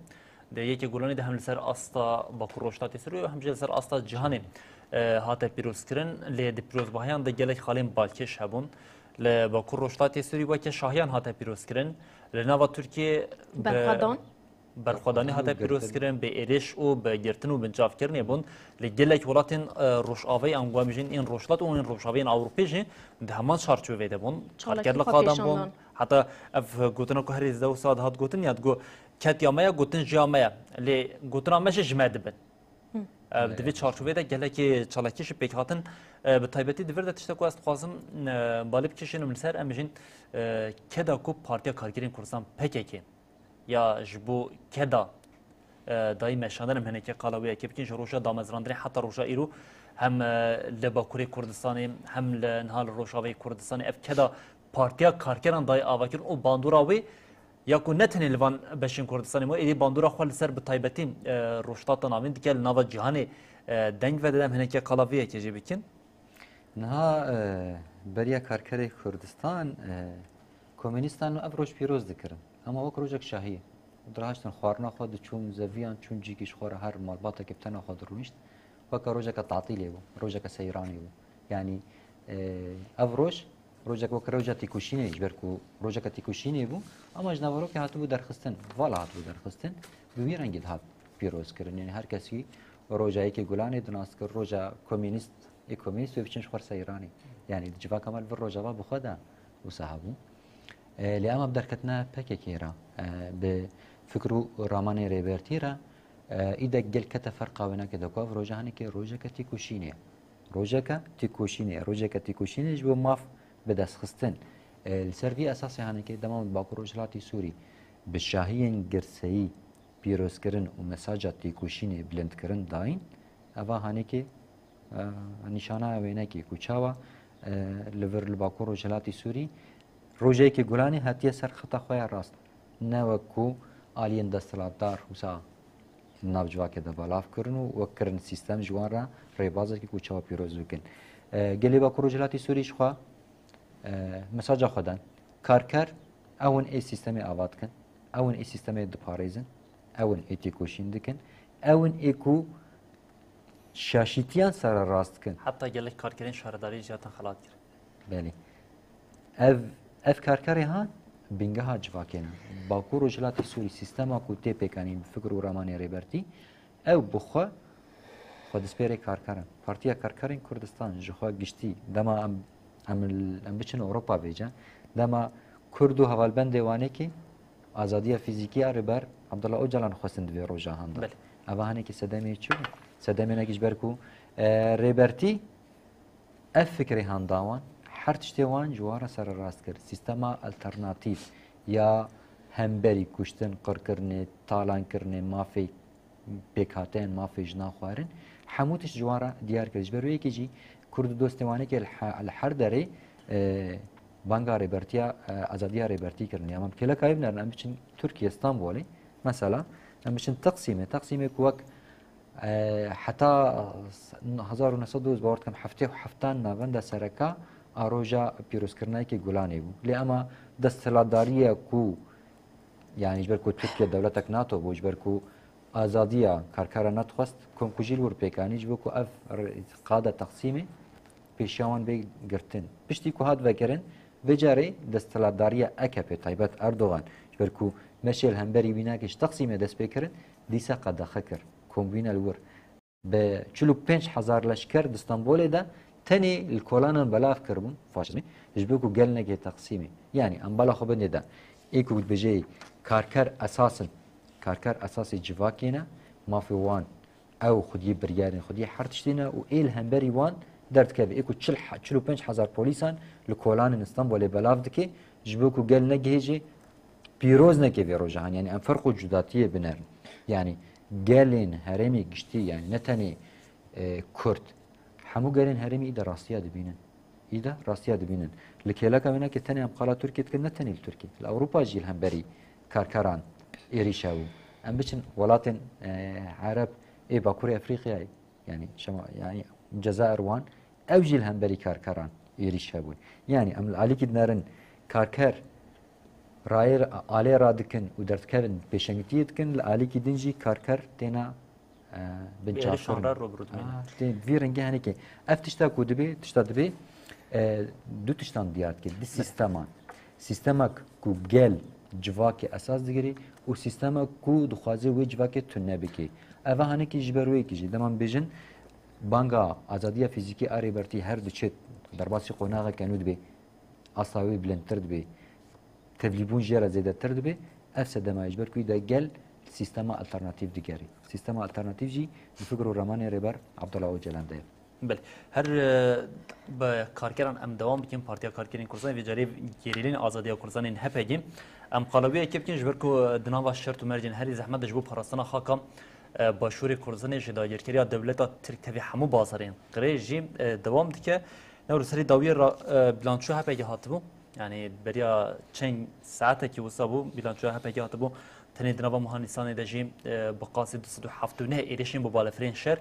Di yekê Gulanê de hem li ser asta Bakur Rojhilatê Sûriyê û hem jî li ser asta cîhanê, e, hate pîrozkirin. Lê di pîrozbahiyan de gelek xalên balkêş hebûn. Li Bakur Rojhilatê Sûrî weke şahiyan hate pîrozkirin. Li nava Tirkiyê bi berxwedan, berxwedanî hate pîrozkirin, bi êrîş û bi girtin û bincavkirinê bûn. Li gelek welatên, e, Rojavayê, em guhemîjên ên Rojhilat û ên Rojavayên Ewropê jî di heman çarçovê de bûn. Karker li qadan bûn. Heta ev gotina ku herî zêde wisa dihat gotin ya, digot, ketiya me ye, gotin jiya me ye. Lê gotina me jî ji me dibin. Hı. E, di vê çarçovê de gelekî çalakî jî pêk hatin. E, bi taybetî di vir de tiştek ku ez dixwazim, e, balê bikişînim li ser, em jîn, e, keda ku Partiya Karkerên Kurdistan, P K K, ya ji bo keda, e, dayî meşandin, em hinekî qala wê yekê bikin, ji roja damezrandinê heta roja îro hem, e, li Bakurê Kurdistanê hem li niha li Rojavayê Kurdistanê ev keda Partiya Karkeran dayî avakirin û bandora wê ya ku ne tenê li van beşên Kurdistanê ma, êdî bandora xwe li ser bi taybetî, e, Rojhilata Navîn dike, li nava cîhanê, e, deng vedide, em hinekî qala vê yekê jî bikin. Niha, e, beriya karkerê Kurdistan, e, komûnîstan ev roj pîroz dikirin. Ema wek rojek şahiyê. Dirahaştin xwarina xwe diçûn zeviyan, çûn cîkî ji xwe re her malbatekê bi tena xwe dirûnişt. Weke rojeke tatîlê bû, rojeke seyranê bû. Yanî, e, ev roj, rojek weke roja têkoşînê, ji ber ku rojeke têkoşînê bû, ema ji naverokê hatibû derxistin, vala hatibû derxistin, bi wî rengî dihat pîroz kirin. Yanî her kesî roja yekê Gulanê dinas kir, roja komînîst, ê komînîst wê biçin ji xwe seyranê. Yanî di civaka me li vir Rojava bi xwe de wisa hebû. E, lê ema bi derketina P K K re, e, bi fikr û ramanê Rêbertî re, e, îdek gel kete ferqa wênakê de ku ev roja hinekê rojeke têkoşînê ye. Rojeke têkoşînê ye. Rojeke têkoşînê ji bo maf bi destxistin. E, li ser vî esasê hinekê dema min Bakur Rojhilatî Sûrî bi şahiyên girseyî pîrozkirin û mesaja têkoşînê bilindkirin dayîn, eva hanekê, e, nîşana wênekê ku çawa, e, li vir li Bakur Rojhilatî Sûrî rojekê Gulanê hatiye ser xeta xwe ya rast. Ne wek ku aliyên desthilatdar wisa nav civakê de belav kirin û wek kirin sîstem ji wan re rêbazekê ku çawa pîroz bikin. E, gelê Bakur Rojhilatî Sûrî ji xwe e, mesaja xwe dan. Karker, ew in ê sîstemê ava dikin, ew in ê sîstemê diparêzin, ew in ê têkoşîn dikin, ew in ê ku şaşîtiyan sererast dikin. Heta gelek karkerên şaredariyê jî hatin xelat kirin. Belê. Ev, ev karkerê han bingeha civakê ne. Bakur Rojhilatê Sûrî sîstema ku tê pêkanîn bi fikr û ramanê Rêbertî, ew bi xwe, xwe dispêrê karkeran. Partiya Karkerên Kurdistan ji xwe giştî dema em Em, em biçin Ewropa vêce. Dema Kurd û hevalbendê Wanê kî azadiya fîzîkî ya Rêber Abdullah Ocalan xwestin di vê roja handa. Belê. Eva hinekî sedemê çi bû? Sedemê hinekî ji ber ku, e, Rêbertî ev fikrê handa wan, her tiştê wan ji wan re sererast kir. Sîstema alternatîf ya hemberî kuştin, qirkirinê, talankirinê, mafê pêkhateyên mafê jinan xwarin, hemû tişt ji wan re diyar kir. Ji ber wê yekê jî Kurd û dostê Wanê kê li he-, li her derê, e, banga Rêbertiya, e, azadiya Rêbertî kirin. Ya em kêleka wê binerin, em biçin Tirkiye, Stenbolê, mesela, em biçin Teqsîmê. Teqsîmê ku wek, e, heta hezar û neh sed û, ez bawer dikim, heftê û heft navenda sereka a roja pîrozkirina yekê Gulanê bû. Lê ema desthilatdariya ku, yanî ji ber ku Tirkiye dewletek NATO bû, ji ber ku azadiya karkera nedixwest, komkujî li wir pêk anî, ji bo ku ev r-, qada Teqsîmê pêşiya wan bê girtin. Piştî ku hat vekirin, vê carê desthilatdariya A K P, taybet Erdogan, ji ber ku meşê li hemberî wî nake, ji Teqsîmê dest pê kirin, dîsa qedexe kir, kombîne li wir. Bi çil û pênc hezar leşker di Stenbolê de tenê li kolanan belav kiribûn faşizmê, ji bo ku gel neke Teqsîmê. Yanî em bala xwe bidin de, ê ku dibêje karker esas in, karker esasê civakê ne, mafê wan, ew xwediyê biryarên, xwediyê her tiştê ne û ê li hemberî wan derdikeve. Ê ku çil he-, çil û pênc hezar polîsan li kolanên Stenbolê belav dike, ji bo ku gel negihêje, pîroz neke vê roja han. Yanî em ferq û cudatiyê binerin. Yanî gelên herêmê giştî, yanî ne tenê, e, Kurd, hemû gelên herêmê î de rastiya dibînin. Î de rastiya dibînin. Li kêleka wê nake tenê em qala Tirkiye dikin, ne tenê li Tirkiye. Li Ewropa jî li hemberî karkeran êrîş hebû. Em biçin welatên, e, Ereb ê Bakurê Efrîqyayê, yanî Şema-, yanî Cezair wan, ew jî li hemberî karkeran êrîş hebûn. Yanî em li alîkî dinerin karker rayê alê radikin û derdikevin pêşengitiyê dikin, li alîkî din jî karker têna, e, binçavkirin. Êrîşan re rûbirû dibînin. Ah, tê vî rengî henekê. Ev tişta ku dibê, tişta dibê, e, du tiştan diyar dike, du sîsteman. Sîstemek ku gel civakê esas digirê û sîstemek ku dixwaze wê civakê tune bike. Eva hanekî ji ber wê yekê jî. Dema em bêjin, banga azadiya fîzîkî a Rêbertî her diçe derbasî qonaxeke nû dibe, asta wê bilindtir dibe, tevlîbûn jê re zêdetir dibe, ev sedema ye ji ber ku de gel sîstema alternatîf digerî. Sîstema alternatîf jî di fikr û ramanê Rêber Abdullah Ocalan de ye. Belê. Her, e, bi karkeran em dewam bikin. Partiya Karkerên Kurdistanê vê carê gerîlên azadiya Kurdistanê, H P G. Em qala wê yekê bikin, ji ber ku, e, di nava şert û mercên herî zehmet de ji bo parastina xaka, e, Başûrê Kurdistanê ji dagirkeriya dewleta Tirk tevî hemû bazarên qirê jî, e, dewam dike. Newro serî dawiyê re, e, bilançoya H P G hatibû. Yanî beriya çend saetekî wisa bû, bilançoya H P G hatibû. Tenê di nava meha Nîsanê de jî, e, bi qasî du sed û heft û neh êrişên bi balefirên şer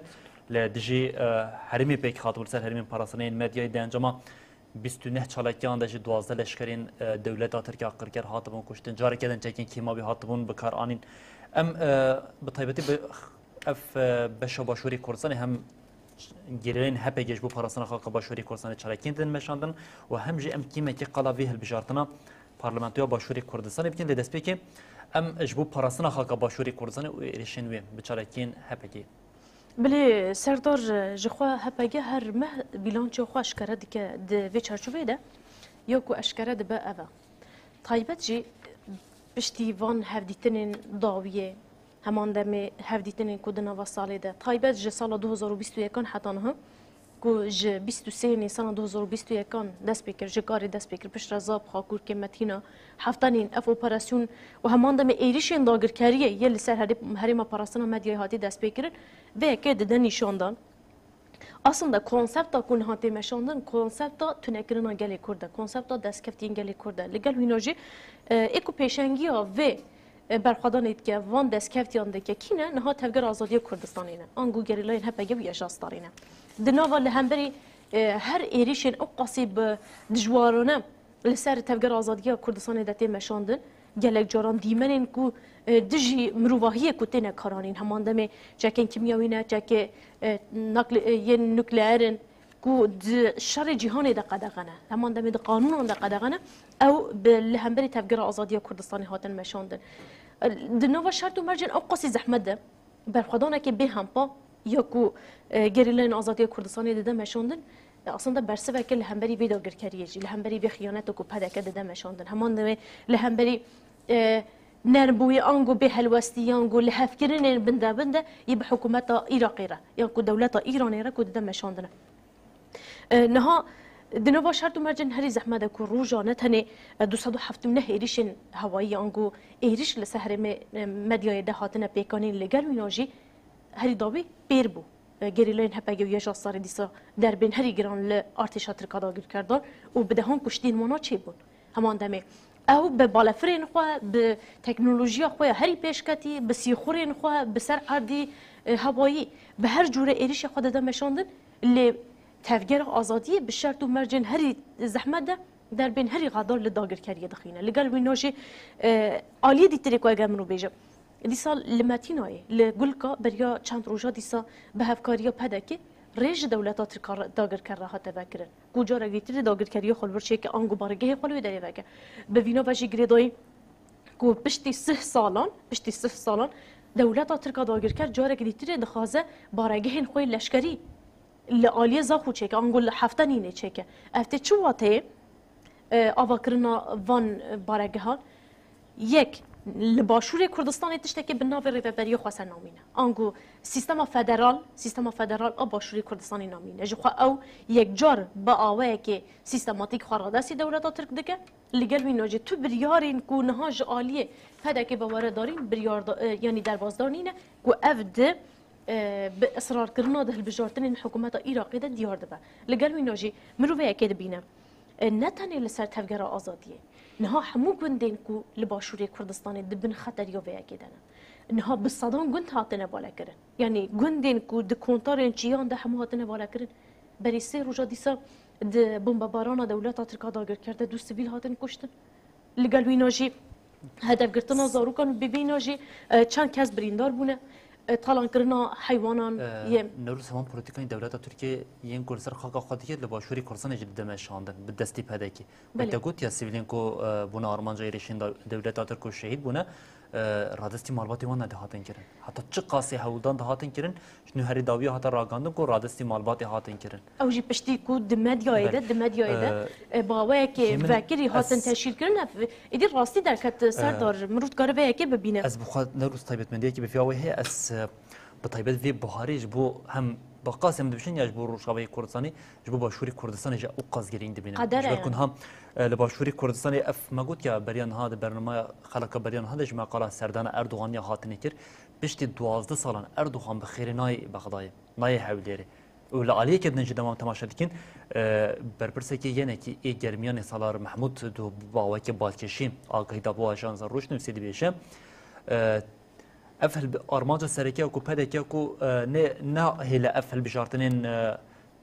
li dijî, e, herêmê pêk hatibû, li ser herêmên parastinê yên medyayê. Di encama bîst û neh çalakiyan de jî duwazdeh leşkerên, e, dewleta Tirk ya qirker hatibûn kuştin. Careke din çekên kîmawî hatibûn bikaranîn. Em, e, bi taybetî bi ev, e, beşa Başûrê Kurdistanê hem gerîleyên H P G ji bo parastina xaka Başûrê Kurdistanê çalakiyên din meşandin û hem jî em kîmekî qala vê hilbijartina Parlamentoya Başûrê Kurdistanê bikin. Lê destpêkê em ji bo parastina xaka Başûrê Kurdistanê û êrişên wê bi çalakiyên H P G. Bilê Serdar, ji xwe H P G her meh bîlançoya xwe eşkere dike. Di vê çarçoveyê de ya ku eşkere dibe ev e. Taybet jî piştî van hevdîtinên dawiyê, heman demê hevdîtinên ku di nava salê de, taybet ji sala du hezar û bîst û yekan heta niha, ku ji bîst û sê Nîsana du hezar û bîst û yekan dest pê kir, ji karê dest pê kir, piştre Zap, Xakurkê, Metîna, heftanên ev operasyon û heman demê êrişên dagirkeriyê yê li ser herê-, herêma parastina medyayê hatî dest pê kirin, vê yekê dide nîşandan. Aslında konsepta ku niha tê meşandin, konsepta tunekirina gelê Kurd e, konsepta destkeftiyên gelê Kurd e. Li gel wîna jî, e, ê ku pêşengiya vê, e, berxwedanê dike, van destkeftiyan dike, kî ne? Niha Tevgera Azadiya Kurdistanê ne. Ango gerîlayên H P G û YJA Starê ne. Di nava li hemberî, e, her êrişên ew qasî bi dijwarane li ser Tevgera Azadiya Kurdistanê de tê meşandin. Gelek caran dîmenên ku, e, dijî mirovahiyê ku têne karanîn, heman demê çekên kîmyawî ne, çekê, e, nakle-, e, yên nukleer in ku di şerê cîhanê de qedexe ne, heman demê di qanûnan de qedexe ne, ew bi, li hemberî Tevgera Azadiya Kurdistanê hatin meşandin. E, di nava şert û mercên ew qasî zehmet de, berxwedanekê bêhempa ya ku, e, gerîlayên azadiya Kurdistanê dide meşandin, Aslında bersiveke li hemberî vê dagirkeriyê jî, li hemberî vê xiyaneta ku P D K dide meşandin. Heman demê li hemberî, e, nermbûyî ango bê helwestî, ango li hevkirinên binde binde yê bi hikûmeta Iraqê re, yan ku dewleta Îranê re ku dide meşandin. E, niha di nava şert û mercên herî zehmet de ku roja ne tenê, e, du sed û heft û neh êrişên hewayî ango êriş li ser herêmê, e, medyayê de hatine pêkanîn, li gel wîna jî herî dawî pêr bû. E, gerîlayên H P G û Y J A sarê dîsa derbên herî giran li artêşa Tirka dagirker dan û bi dehan kuştiyên wana çêbûn. Heman demê ew bi balefirên xwe, bi teknolojiya xwe ya herî pêşketî, bi sîxurên xwe, bi ser erdî, e, hewayî, bi her cûre êrişê xwe dide meşandin, lê Tevgera Azadiyê bi şert û mercên herî zehmet de derbên herî xedar li dagirkeriyê dixîne. Li gel wîna jî, e, aliyê dîtirê ku eger min bêjim, dîsa li Metînayê, li Gulka beriya çend roja dîsa bi hevkariya P D K rê ji dewleta Tirka re, dagirker re hate vekirin. Ku carek dîtirê dagirkeriya xwe li vir çêke, ango baregehê xwe li wê derê veke. Bi vîna ve jî girêdayî ku piştî sih salan, piştî sih salan dewleta Tirka dagirker carek dîtirê dixwaze baregehên xwe yê leşkerî li aliyê Zaxo çêke, ango li Heftenînê çêke. Ev tê çi wateyê, e, avakirina van, e, baregehan? Yek, li Başûrê Kurdistanê tiştekê bi navê Rêveberiya Xweser namîne. Ango sîstema federal, sîstema federal a Başûrê Kurdistanê namîne. Ji xwe ew yekcar bi awayekê sîstematîk xwe radestî dewleta Tirk dike. Li gel wîna jî tu biryarên ku niha ji aliyê P D K ve were darîn, biryar da, e, yanî derbasdar nîne ku ev di, e, bi israrkirina di hilbijartinên hikûmeta Iraqê de diyar dibe. Li gel wîna jî mirovê yekê dibîne, e, ne tenê li ser Tevgera Azadiyê, niha hemû gundên ku li Başûrê Kurdistanê di bin xeteriya vê yekê de ne. Niha bi sedan gund hatine balekirin. Yanî gundên ku di kontarên çiyan de hemû hatine balekirin. Berî sê roja dîsa di bombebarana dewleta Tirka dagirker de du sivîl hatin kuştin. Li gel wîna jî hedefgirtina zarokan û bi vîna jî, e, çend kes birîndar bûne. E, talankirina heywanan E, yê Newroz, heman polîtîkayên dewleta Tirkiyê yên ku li ser xaka xwe dike li Başûrê Kurdistanê jî dide meşandin bi destî P D K. Wek Belê. te got ya sivîlên ku, e, bûne armanca êrişên de-, dewleta Tirk û şehîd bûne, e, radestî malbatê wan ne dihatin kirin. Heta çi qasê hewldan dihatin kirin, ji nû herî dawiya hate ragandin ku radestî malbatê hatin kirin. Ew jî piştî ku di medyayê Belê. de, di medyayê de, E, e, bi awayekê Hêmin, vekirî hatin ez teşhîr kirin, ev êdî rastî derket, e, Serdar, mirov dikare vê yekê bibîne. Ez bi xwe Newroz taybetmendiyekî bi vî awê heye, ez, e, bi taybet vê buharê ji bo hem bi qasê em dibêjin ya ji bo Rojavayê Kurdistanê, ji bo Başûrê Kurdistanê jî ew qas girîng dibînim. Qeder Ji ber e ku yani. niha, e, li Başûrê Kurdistanê ev me got ya beriya niha di bernameya xeleka beriya niha de ji me qala serdana Erdogan ya hatine kir. Piştî duwazdeh salan Erdogan bi xêrê nayê Bexdayê, nayê Hewlêrê. Û li aliyekê din jî dema em temaşe dikin, e, berpirsekî yenekî ê germiyanê Salar Mehmûd di bawekê balkêşî agahî da bo ajansa Rojnewsê dibêje, e, ev hilbi-, armanca sereke ku P D K ku, e, ne, nahêle ev hilbijartinên, e,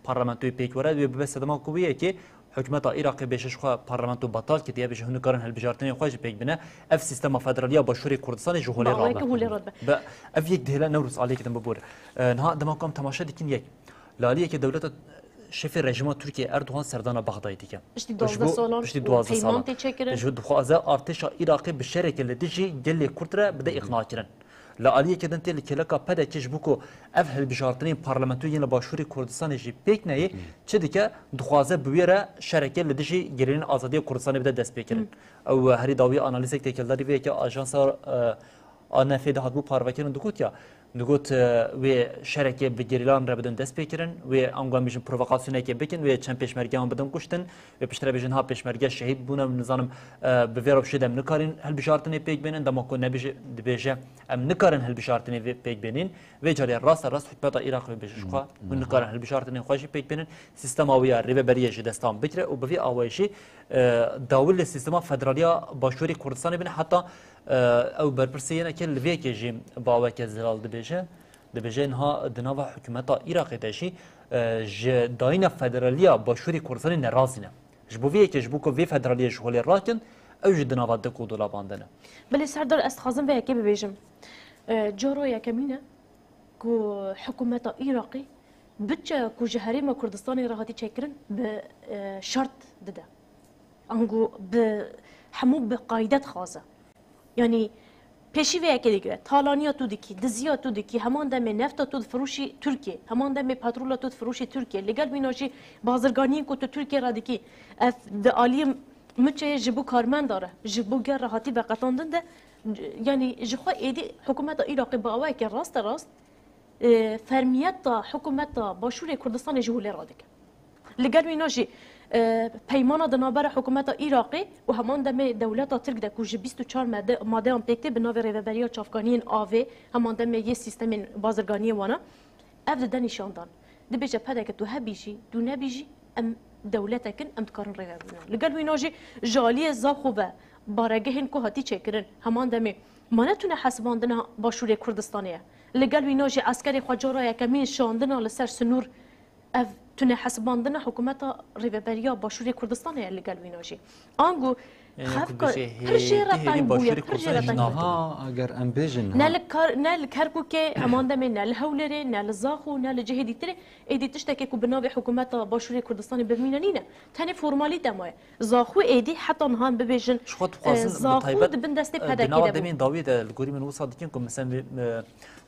parlamentoyê pêk were, wê bibe sedema ku wê yekê hikûmeta Iraqê bêje ji xwe parlamento betal kiriye, bêje hûn nikarin hilbijartinên xwe jî pêk bine. Ev sîstema federaliya Başûrê Kurdistanê ji holê Bi awayekî rabe. holê radibe. Be, ev yek dihêle Newroz aliyekê din bibore. E, niha dema ku em temaşe dikin yek. Li aliyekê dewleta şefê rejîma Tirkiyê Erdogan serdana Bexdayê dike. Piştî Ji bo duwazdeh salan piştî û duwazdeh peyman salan. tê çêkirin. Ji bo dixwaze artêşa Iraqê bi şerekê li dijî gelê Kurd re bide îqnakirin. Li aliyekê din tê li kêleka P D K ji bo ku ev hilbijartinên parlamentoyê yên li Başûrê Kurdistanê jî pêk neyê, çi dike, dixwaze bi wê re şerekê li dijî girêdayên azadiya Kurdistanê bide destpêkirin. Ew herî dawî analîzek têkildarî vê yekê ajansa, e, A N F'ê de hatibû parvekirin, digot ya, digot, e, wê şerekê bi gerîlan re bidin destpêkirin, wê ango em bêjin provokasyonekê bikin, wê çend pêşmergeyan bidin kuştin, wê piştre bêjin ha pêşmerge şehîd bûne, nizanim, e, bi vê rewşê de em nikarin hilbijartinê pêk bênin, dema ku nebêje, dibêje em nikarin hilbijartinê vê pêk bênîn, vê carê raste rast hikûmeta Iraqê bêje ji xwe, hûn nikarin hilbijartinê xwe jî pêk bênin, sîstema wê ya rêveberiyê ji destan bikire û bi vî awayî jî, e, dawî li sîstema federaliya Başûrê Kurdistanê bine, heta, e, ew berpirsê yenekê li vê yekê jî baweke zelal dibêje. Dibêje niha di nava hikûmeta Iraqê de jî, e, ji dayîna federaliya Başûrê Kurdistanê nerazî ne. Ji bo vê yekê, ji bo ku vê federaliyê ji holê rakin, ew jî di nava dik û dolaban de ne. Belê Serdar, ez dixwazim vê yekê bibêjim. E, cara yekemîn e ku hikûmeta Iraqê budçe ku ji Herêma Kurdistanê re hatî çêkirin bi, e, şert dide. Ango bi hemû bi qayde dixwaze. Yanî Pêşî vê yekê digire, talaniya tu dikî, diziya tu dikî, heman demê nefta tu difiroşî Tirkiyê, heman demê petrola tu difiroşî Tirkiyê, li gel wîna jî bazirganiyên ku tu Tirkiyê re dikî, ev di aliyê miçeyê ji bo karmenda re, ji bo ger re hatî veqetandin de, yanî ji xwe êdî hikûmeta Iraqê bi awayeke raste rast, e, fermiyeta hikûmeta Başûrê Kurdistanê ji holê radike. Li gel wîna jî, e, peymana di navbera hikûmeta Iraqê û heman demê dewleta Tirk de ku ji bîst û çar made-, madeyan pêk tê bi navê Rêveberiya Çavkaniyên Avê, heman demê yê sîstemên bazirganiyê wana, ev dide nîşandan. Dibêje P D K tu hebî jî, tu nebî jî, em dewletek in, em dikarin rêve bibînin. Li gel wîna jî ji aliyê Zaxo ve baregehên ku hatî çêkirin, heman demê ma ne tune hesibandina Başûrê Kurdistanê ye. Li gel wîna jî eskerê xwe cara yekemîn şandina li ser sinûr, ev tune hesibandina hikûmeta Rêveberiya Başûrê Kurdistanê ye li gel wîna jî. Ango Ê, xev ku ka-, bêje pir jê hêdî, re hêdî teng bûye, Başûrê pir jê re Kurdistanê teng bûye. Niha eger em bêjin, ne ha. Li Kar-, ne li Kerkûkê, heman demê ne li Hewlêrê, ne li Zaxo, ne li cihê dîtirê, êdî tiştekê ku bi navê hikûmeta Başûrê Kurdistanê bimîne nîne. Tenê formalîte maye. Zaxo êdî heta niha em bibêjin, Ji xwe dixwazin, e, bi Zaxo taybet, di bin destê e, P D K de bû. Di nava demên dawî de li gorî min wisa dikin ku, mesela, vê, e,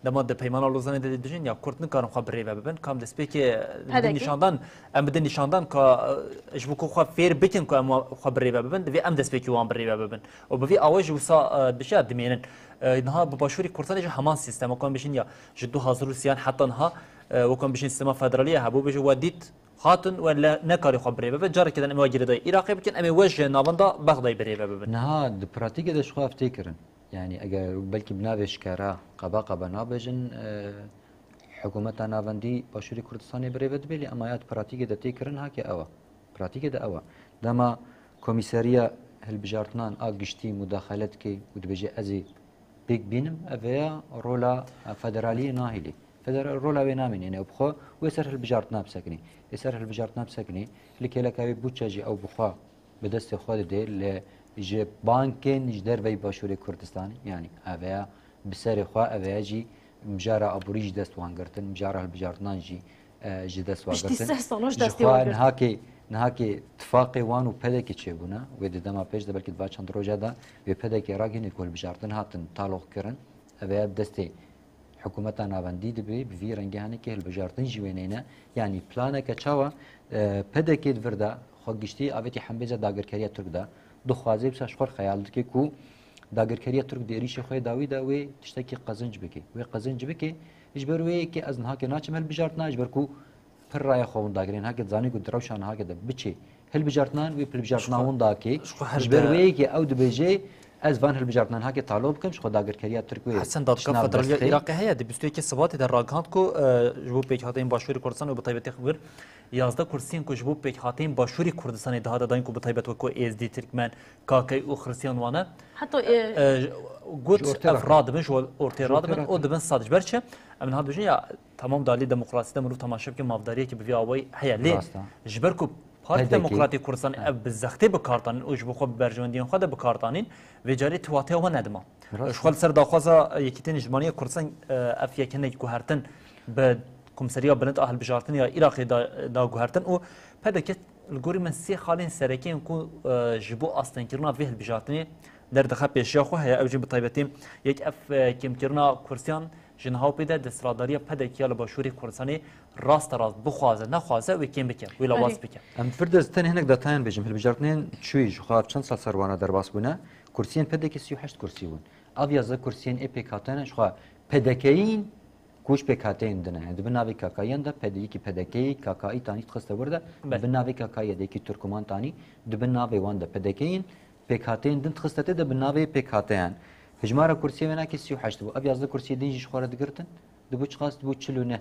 dema di Peymana Lozanê de dibêjin, ya Kurd nikarin xwe bi rê ve bibin, kam destpêkê, e, P D K. Bidin nîşandan, em bidin nîşandan ka, e, ji bo ku xwe fêr bikin ku em wa-, xwe bi rê ve bibin, divê em destpêkê wan bi rê ve bibin. Û bi vî awê jî wisa, e, dibêje dimênin. E, niha bi Başûrê Kurdistanê jî heman sîstem, wekî em bêjin ya, ji du hazar û sêyan heta niha, e, wekî em bêjin sîstema federalî ye, hebû bêje we dît, Hatin we le-, nekarî xwe bi rê ve bibin. Carekê din em ê girêdayî Iraqê bikin, em ê we ji navenda Bexdayê bi rê ve bibin. Niha di pratîkê de ji xwe ev tê kirin. Yanî eger belkî bi navê şikera qeba qeba nabêjin, e, hikûmeta navendî Başûrê Kurdistanê bi rê ve dibe, lê ema ya di pratîkê de tê kirin hake ew e. Pratîkê de ew e. Dema Komîseriya Hilbijartinan a Giştî mudaxele dike û dibêje ez ê pêk bînim, ev ê ya rola, e, federaliyê nahêlî. Federal rola wê namîne, yanî ew bi xwe wê ser hilbijartina bisekinî. Ê ser hilbijartina bisekinî, li kêleka wê bûçe jî ew bi xwe bi destê xwe didê, li ji bankên ji derveyî Başûrê Kurdistanê, yanî ev ê ya bi serê xwe, ev ê ya jî mijara aborî ji dest wan girtin, mijara hilbijartinan jî, e, ji dest wan girtin. Piştî sih sala ji destê wan girtin. Nihakê, nihakê tifaqê wan û P D K çêbûne, wê di dema pêş de belkî di va çend roja de wê P D K ragihîne ku hilbijartin hatin taloq kirin. Ev ê ya destê hikûmeta navendî dibe, bi vî rengî hanekê hilbijartin jî wê neyne. Yanî planeke çawa, e, P D K di vir de xwe giştî avêtî hembêza dagirkeriya Tirk de dixwaze, wisa ji xwe xeyal dike ku dagirkeriya Tirk di êrîşê xwe yê dawî de wê tiştekî qezinc bike. Wê qezinc bike, ji ber wê yekê ez nihakê naçim hilbijartina, ji ber ku pir raya xwe winda kirin. Heke dizanî ku di rewşa niha ke de biçê hilbijartinan, wê hilbijartina winda ke. Ji xwe her Ji ber de wê yekê ew dibêje, ez van hilbijartinan hake talo bikim, ji xwe dagirkeriya Tirk wê Hesen Dadka tiştnav Federaliya destê. Iraqê heye, di bîst û yekê Sibatê de ragihand ku, e, ji bo pêkhateyên Başûrê Kurdistanê û bi taybetî xwe bir yazdeh kursiyên ku ji bo pêkhateyên Başûrê Kurdistanê dihate dayîn ku bi taybet wek ku Êzdî, Tirkmen, K K û Xristiyan wane. Heta, e, E, got, Ji ortê ev radibin. Radibin, ji ortê Ji ortê radibin, û radibin. Dibin sed. Ji ber çi? Em niha dibêjin ya, tamam, di alî demokrasî de mirov temaşe bike, mafdariyekî bi vî awayî heye. Lê Rast e. Ji ber ku Partî P D K. Demokratîk Kurdistan He. ev bi zextê bi kar tanîn û ji bo xwe bi berjewendiyên xwe de bi kar tanîn, vê carê tu wateya wan nedima. Rast e. Ji xwe li ser daxwaza Yekîtî Niştimanî ya Kurdistan, e, ev yek hinek guhertin bi Komîseriya Bilind a Hilbijartinê ya Iraqê da, da guhertin û P D K li gorî min sê xalên sereke yên ku, e, ji bo astengkirina vê hilbijartinê derdixe pêşiya xwe heye. Ew jî bi taybetî yek ev, e, kêmkirina kursiyan ji niha û pê de desthilatdariya P D K ya li Başûrê Kurdistanê rasterast bixwaze nexwaze wê kêm bike, wê lawaz Erê. bike. Em Firdevs tenê hinek detayan bêjim. Hilbijartinên çûyî ji xwe ev çend sal ser wana derbas bûne. Kursiyên P D K sî û heşt kursî bûn. Ev yazdeh kursiyên ê pêkhatene ji xwe P D K'yîn ku ji pêkhateyên din e. Yani di bin navê K K'yiyan de P D K, yekî P D K'yî, K K'yî tanî dixiste wir de, Belê. di bin navê K K'yê de yekî Turkuman tanî, di bin navê wan de P D K'yîn, pêkhateyên din dixiste tê de bi navê pêkhateyan. Hijmara kursiyê wênakê sî û heşt bû. Ev yazdeh kursiyê din jî ji xwe re digirtin, dibû çiqas? Dibû çil û neh.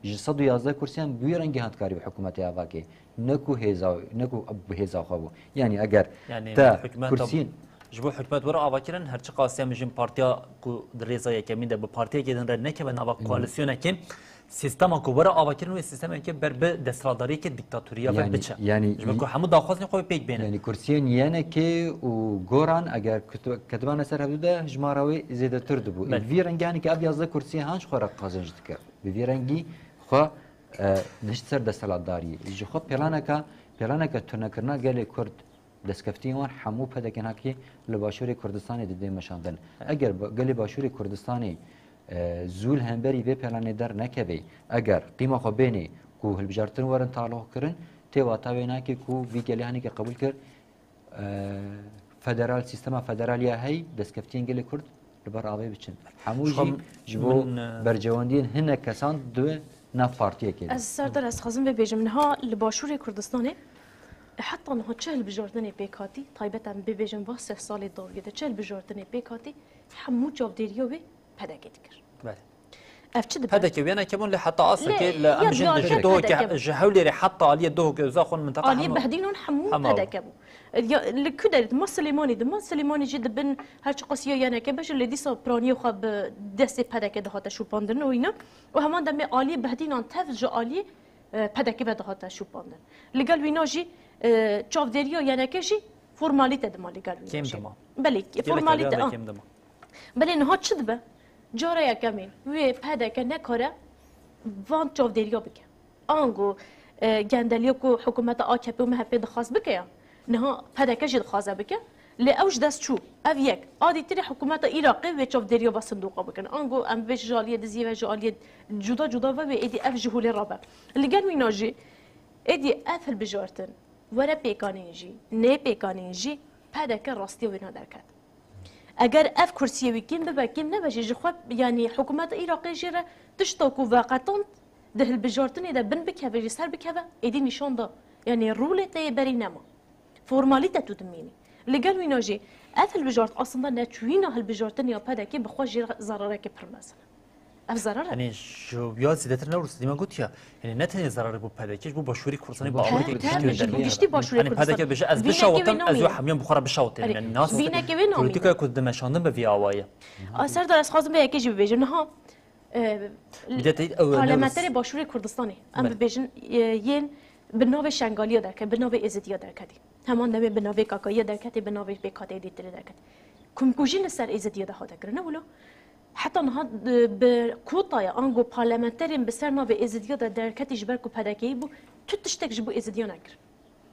Ji sed û yazdeh kursiyan bi wî rengî hat karî bi hikûmetê ava kê. Ne ku hêza, ne ku bi hêza xwe bû. Yanî eger Yani te hikûmeta kursiyên ji bo hikûmet were ava kirin, her çiqas em jin partiya ku di rêza yekemîn de bi partiyekê din re nekeve nava Hı. koalîsyonekê, sîstema ku were ava kirin wê sîstemeke ber bi desthilatdariyeke dîktatorî ya ve Yani, biçe. yani Ji ber ku hemû daxwazên xwe pêk bênin. Yani kursiyên yenekê û goran eger ketiba-, ketibane ser hevdû de hijmara wê zêdetir dibû. Belê. Ê vî rengî hanî ki ev yazdeh kursiyê han ji xwe re qezenc dike. Bi vî rengî xwe, e, dihişt ser desthilatdariyê. Ji xwe planeke, planeke tunekirina gelê Kurd Destkeftiyên wan hemû pedekên hakî li Başûrê Kurdistanê didê meşandin. Eger ba-, gelê Başûrê Kurdistanê, e, zû li hemberî vê planê dernekevê, eger qîma xwe bênê ku hilbijartin werin taloq kirin, tê wata wê nake ku vî gelê hanîke qebûl kir, e, federal, sîstema federal ya hey, destkeftiyên gelê Kurd li ber avê biçin. Hemû Ji xwe jî ji bo min, e, bercewendiyên hinek kesan di nav partiyekê de. Ez Serdar, ez dixwazim bibêjim, niha li Başûrê Kurdistanê heta niha çi hilbijartinê pêk hatî, taybet em bibêjin va sih salê dawiyê de çi hilbijartinê pêk hatî, hemû çavdêriya wê P D K dikir. Belê. Ev çi dibe? P D K wêne kebûn lê heta astekê Lê, li ya em jin diya dişê ger dohokê P D K bû. Ji Hewlêrê heta aliyê dohokê uza xwe li minteqa Aliyê hema Behdînan hemû hema P D K bû. Ya, li ku derê? Dima Silêmanî, dima Silêmanî jî dibin her çiqas ya yeneke be jî lê dîsa piraniya xwe bi destê P D K dihate şopandin û îna. Û heman demê aliyê Behdînan tev ji aliyê, e, P D K ve dihate şopandin. Li gel wîna jî, e, çavdêriya yeneke jî formalîte dima li gel wîna Kêm jî. dima. Belê, Gelek formalîte, aliyan de ah. kêm dima. Belê niha çi dibe? Cara yekemîn wê P D K nekare van çavdêriya bike. Ango, e, gendeliya ku hikûmeta A K P û M H P dixwaz bike ya, niha P D K jî dixwaze bike. Lê ew ji dest çû. Ev yek. A dîtirê hikûmeta Iraqê wê çavdêriya va sindoqa bikin. Ango em bibêjin ji aliyê diziyê ve, ji aliyê cuda cuda ve wê êdî ev ji holê rabe. Li gel wîna jî êdî ev hilbijartin were pêkanîn jî, nê pêkanîn jî P D K rastiya wêna derket. Eger ev kursiyê wî kêm bibe, kêm nebe jî ji xwe, yanî hikûmeta Iraqê jê re tişta ku veqetand di hilbijartinê de bin bikeve, ji ser bikeve, êdî nîşan da. Yanî rûlê te yê berî nema. Formalîte tu dimînî. Li gel wîna jî ev hilbijart aslında neçûyîna hilbijartinê ya P D K bi xwe jê re zerarekê pir mezin e. Ev zerar e. Yanî ji ya zêdetir ne wisa dîme gotiya. Yanî ne tenê zerarê bo P D K, ji bo Başûrê Kurdistanê Bo bi Başûrê awayekî Kurdistanê giştî de. Yanî P D K bêje ez Vînekê wê bişawitim, ez namîne. wê hemiyan bi xwe re bişawitînim. Erê, Yanî nas vînekê wê namîne. Polîtîkaya ku di meşandin be vî awayî. A Serdar, ez xwazim vê yekê jî bibêjim. Niha, e, Belediye te-, ew, ew, parlamenterê Başûrê Kurdistanê, em Belê. bibêjin, e, yên bi navê Şengaliya derket, bi navê Êzidiya derketî. Heman demê bi navê Kakayiya derketê, bi navê pêkhateyê dîtirê derketî. Kumkujî li ser Êzidiya de hate kirin, ne wilo? Heta niha, e, bi kotaya ango parlamenterên bi ser navê Êzidiya de derketî ji ber ku P D K'yî bû, tu tiştek ji bo Êzidiya nekir.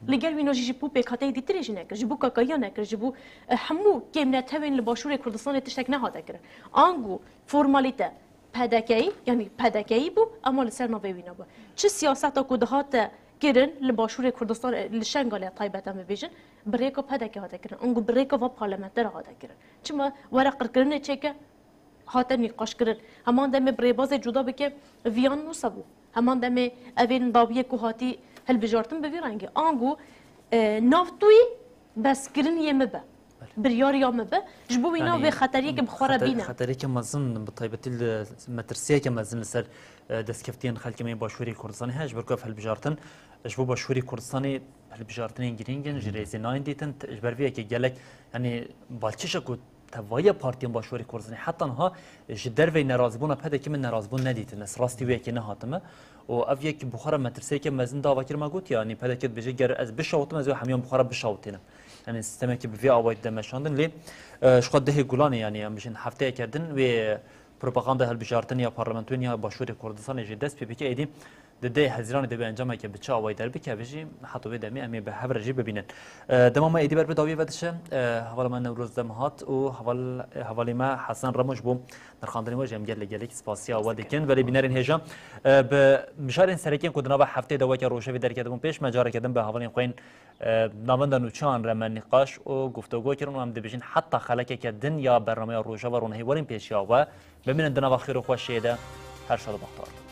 Li gel wîna jî ji bo pêkhateyê dîtirê jî nekir, ji bo Kakayiya nekir, ji bo, e, hemû kêmnetewên li Başûrê Kurdistanê tiştek nehate kirin. Ango formalîte P D K'yî, yanî P D K'yî bû, ema li ser navê wîna bû. Çi siyaseta ku dihate kirin li Başûrê Kurdistanê, li Şengalê taybet em bibêjin, bi rêka P D K hate kirin. Ango bi rêka van parlamenter hate kirin. Çima were qirkirinê çêke, hate nîqaşkirin. Heman demê bi rêbazê cuda bike, viyan wisa bû. Heman demê evên dawiyê ku hatî hilbijartin bi vî rengî. Ango, e, navtûyî beskirin yê min be. Belê. Biryariya min be. Ji bo wîna Yanî, vê xeteriyeke bi xwe re xeter-, bîne. Xeteriyeke mezin, bi taybetî li metirsiyeke mezin li ser, e, destkeftiyên xelkê me yê Başûrê Kurdistanê heye, ji ber ku ev hilbijartin ji bo Başûrê Kurdistanê hilbijartinên girîng in, ji rêzê nayên dîtin, t-, ji ber vê yekê gelek, yanî, balkêşa ku tevahiya partiyên Başûrê Kurdistanê heta niha ji derveyî nerazîbûna P D K'ê min nerazîbûn nedîtin. Ez rastî wê yekê nehatime. Û ev yek bi xwe re metirsiyeke mezin dava kir, me got, yanî P D K dibêje, ger ez bişawitim, ez ê hemiyan bi xwe re bişawitînim. Yanî sîstemekî bi vî awayî dide meşandin. Lê, e, ji xwe dehê Gulanê, yanî em bijîn hefteyeke din wê propaganda hilbijartin ya parlamentoyên ya Başûrê Kurdistanê jî dest pê bike, êdî di dehê Hezîranê de wê encameke bi çi awayî derbikeve jî, heta wê demê em ê bi hev re jî bibînin. E, dema me êdî ber bi dawiyê ve diçe, e, hevala me Newroz Dem hat û heval-, hevalê me Hesen Remo ji bo nirxandinê we jî em gelek gelek spasiya we dikin. Belê bînerên hêja, e, bi mijarên serekên ku di nava hefteyê de weke rojevê derketibûn pêş, me careke din bi hevalên xwe yên, e, navenda nûçeyan re me nîqaş û guftego kirin û em dibêjin heta xelekeke din ya bernameya Rojava Ronahî werin pêşiya we. Bimînin di nava xêr û xweşiyê de. Her şad û bextewar.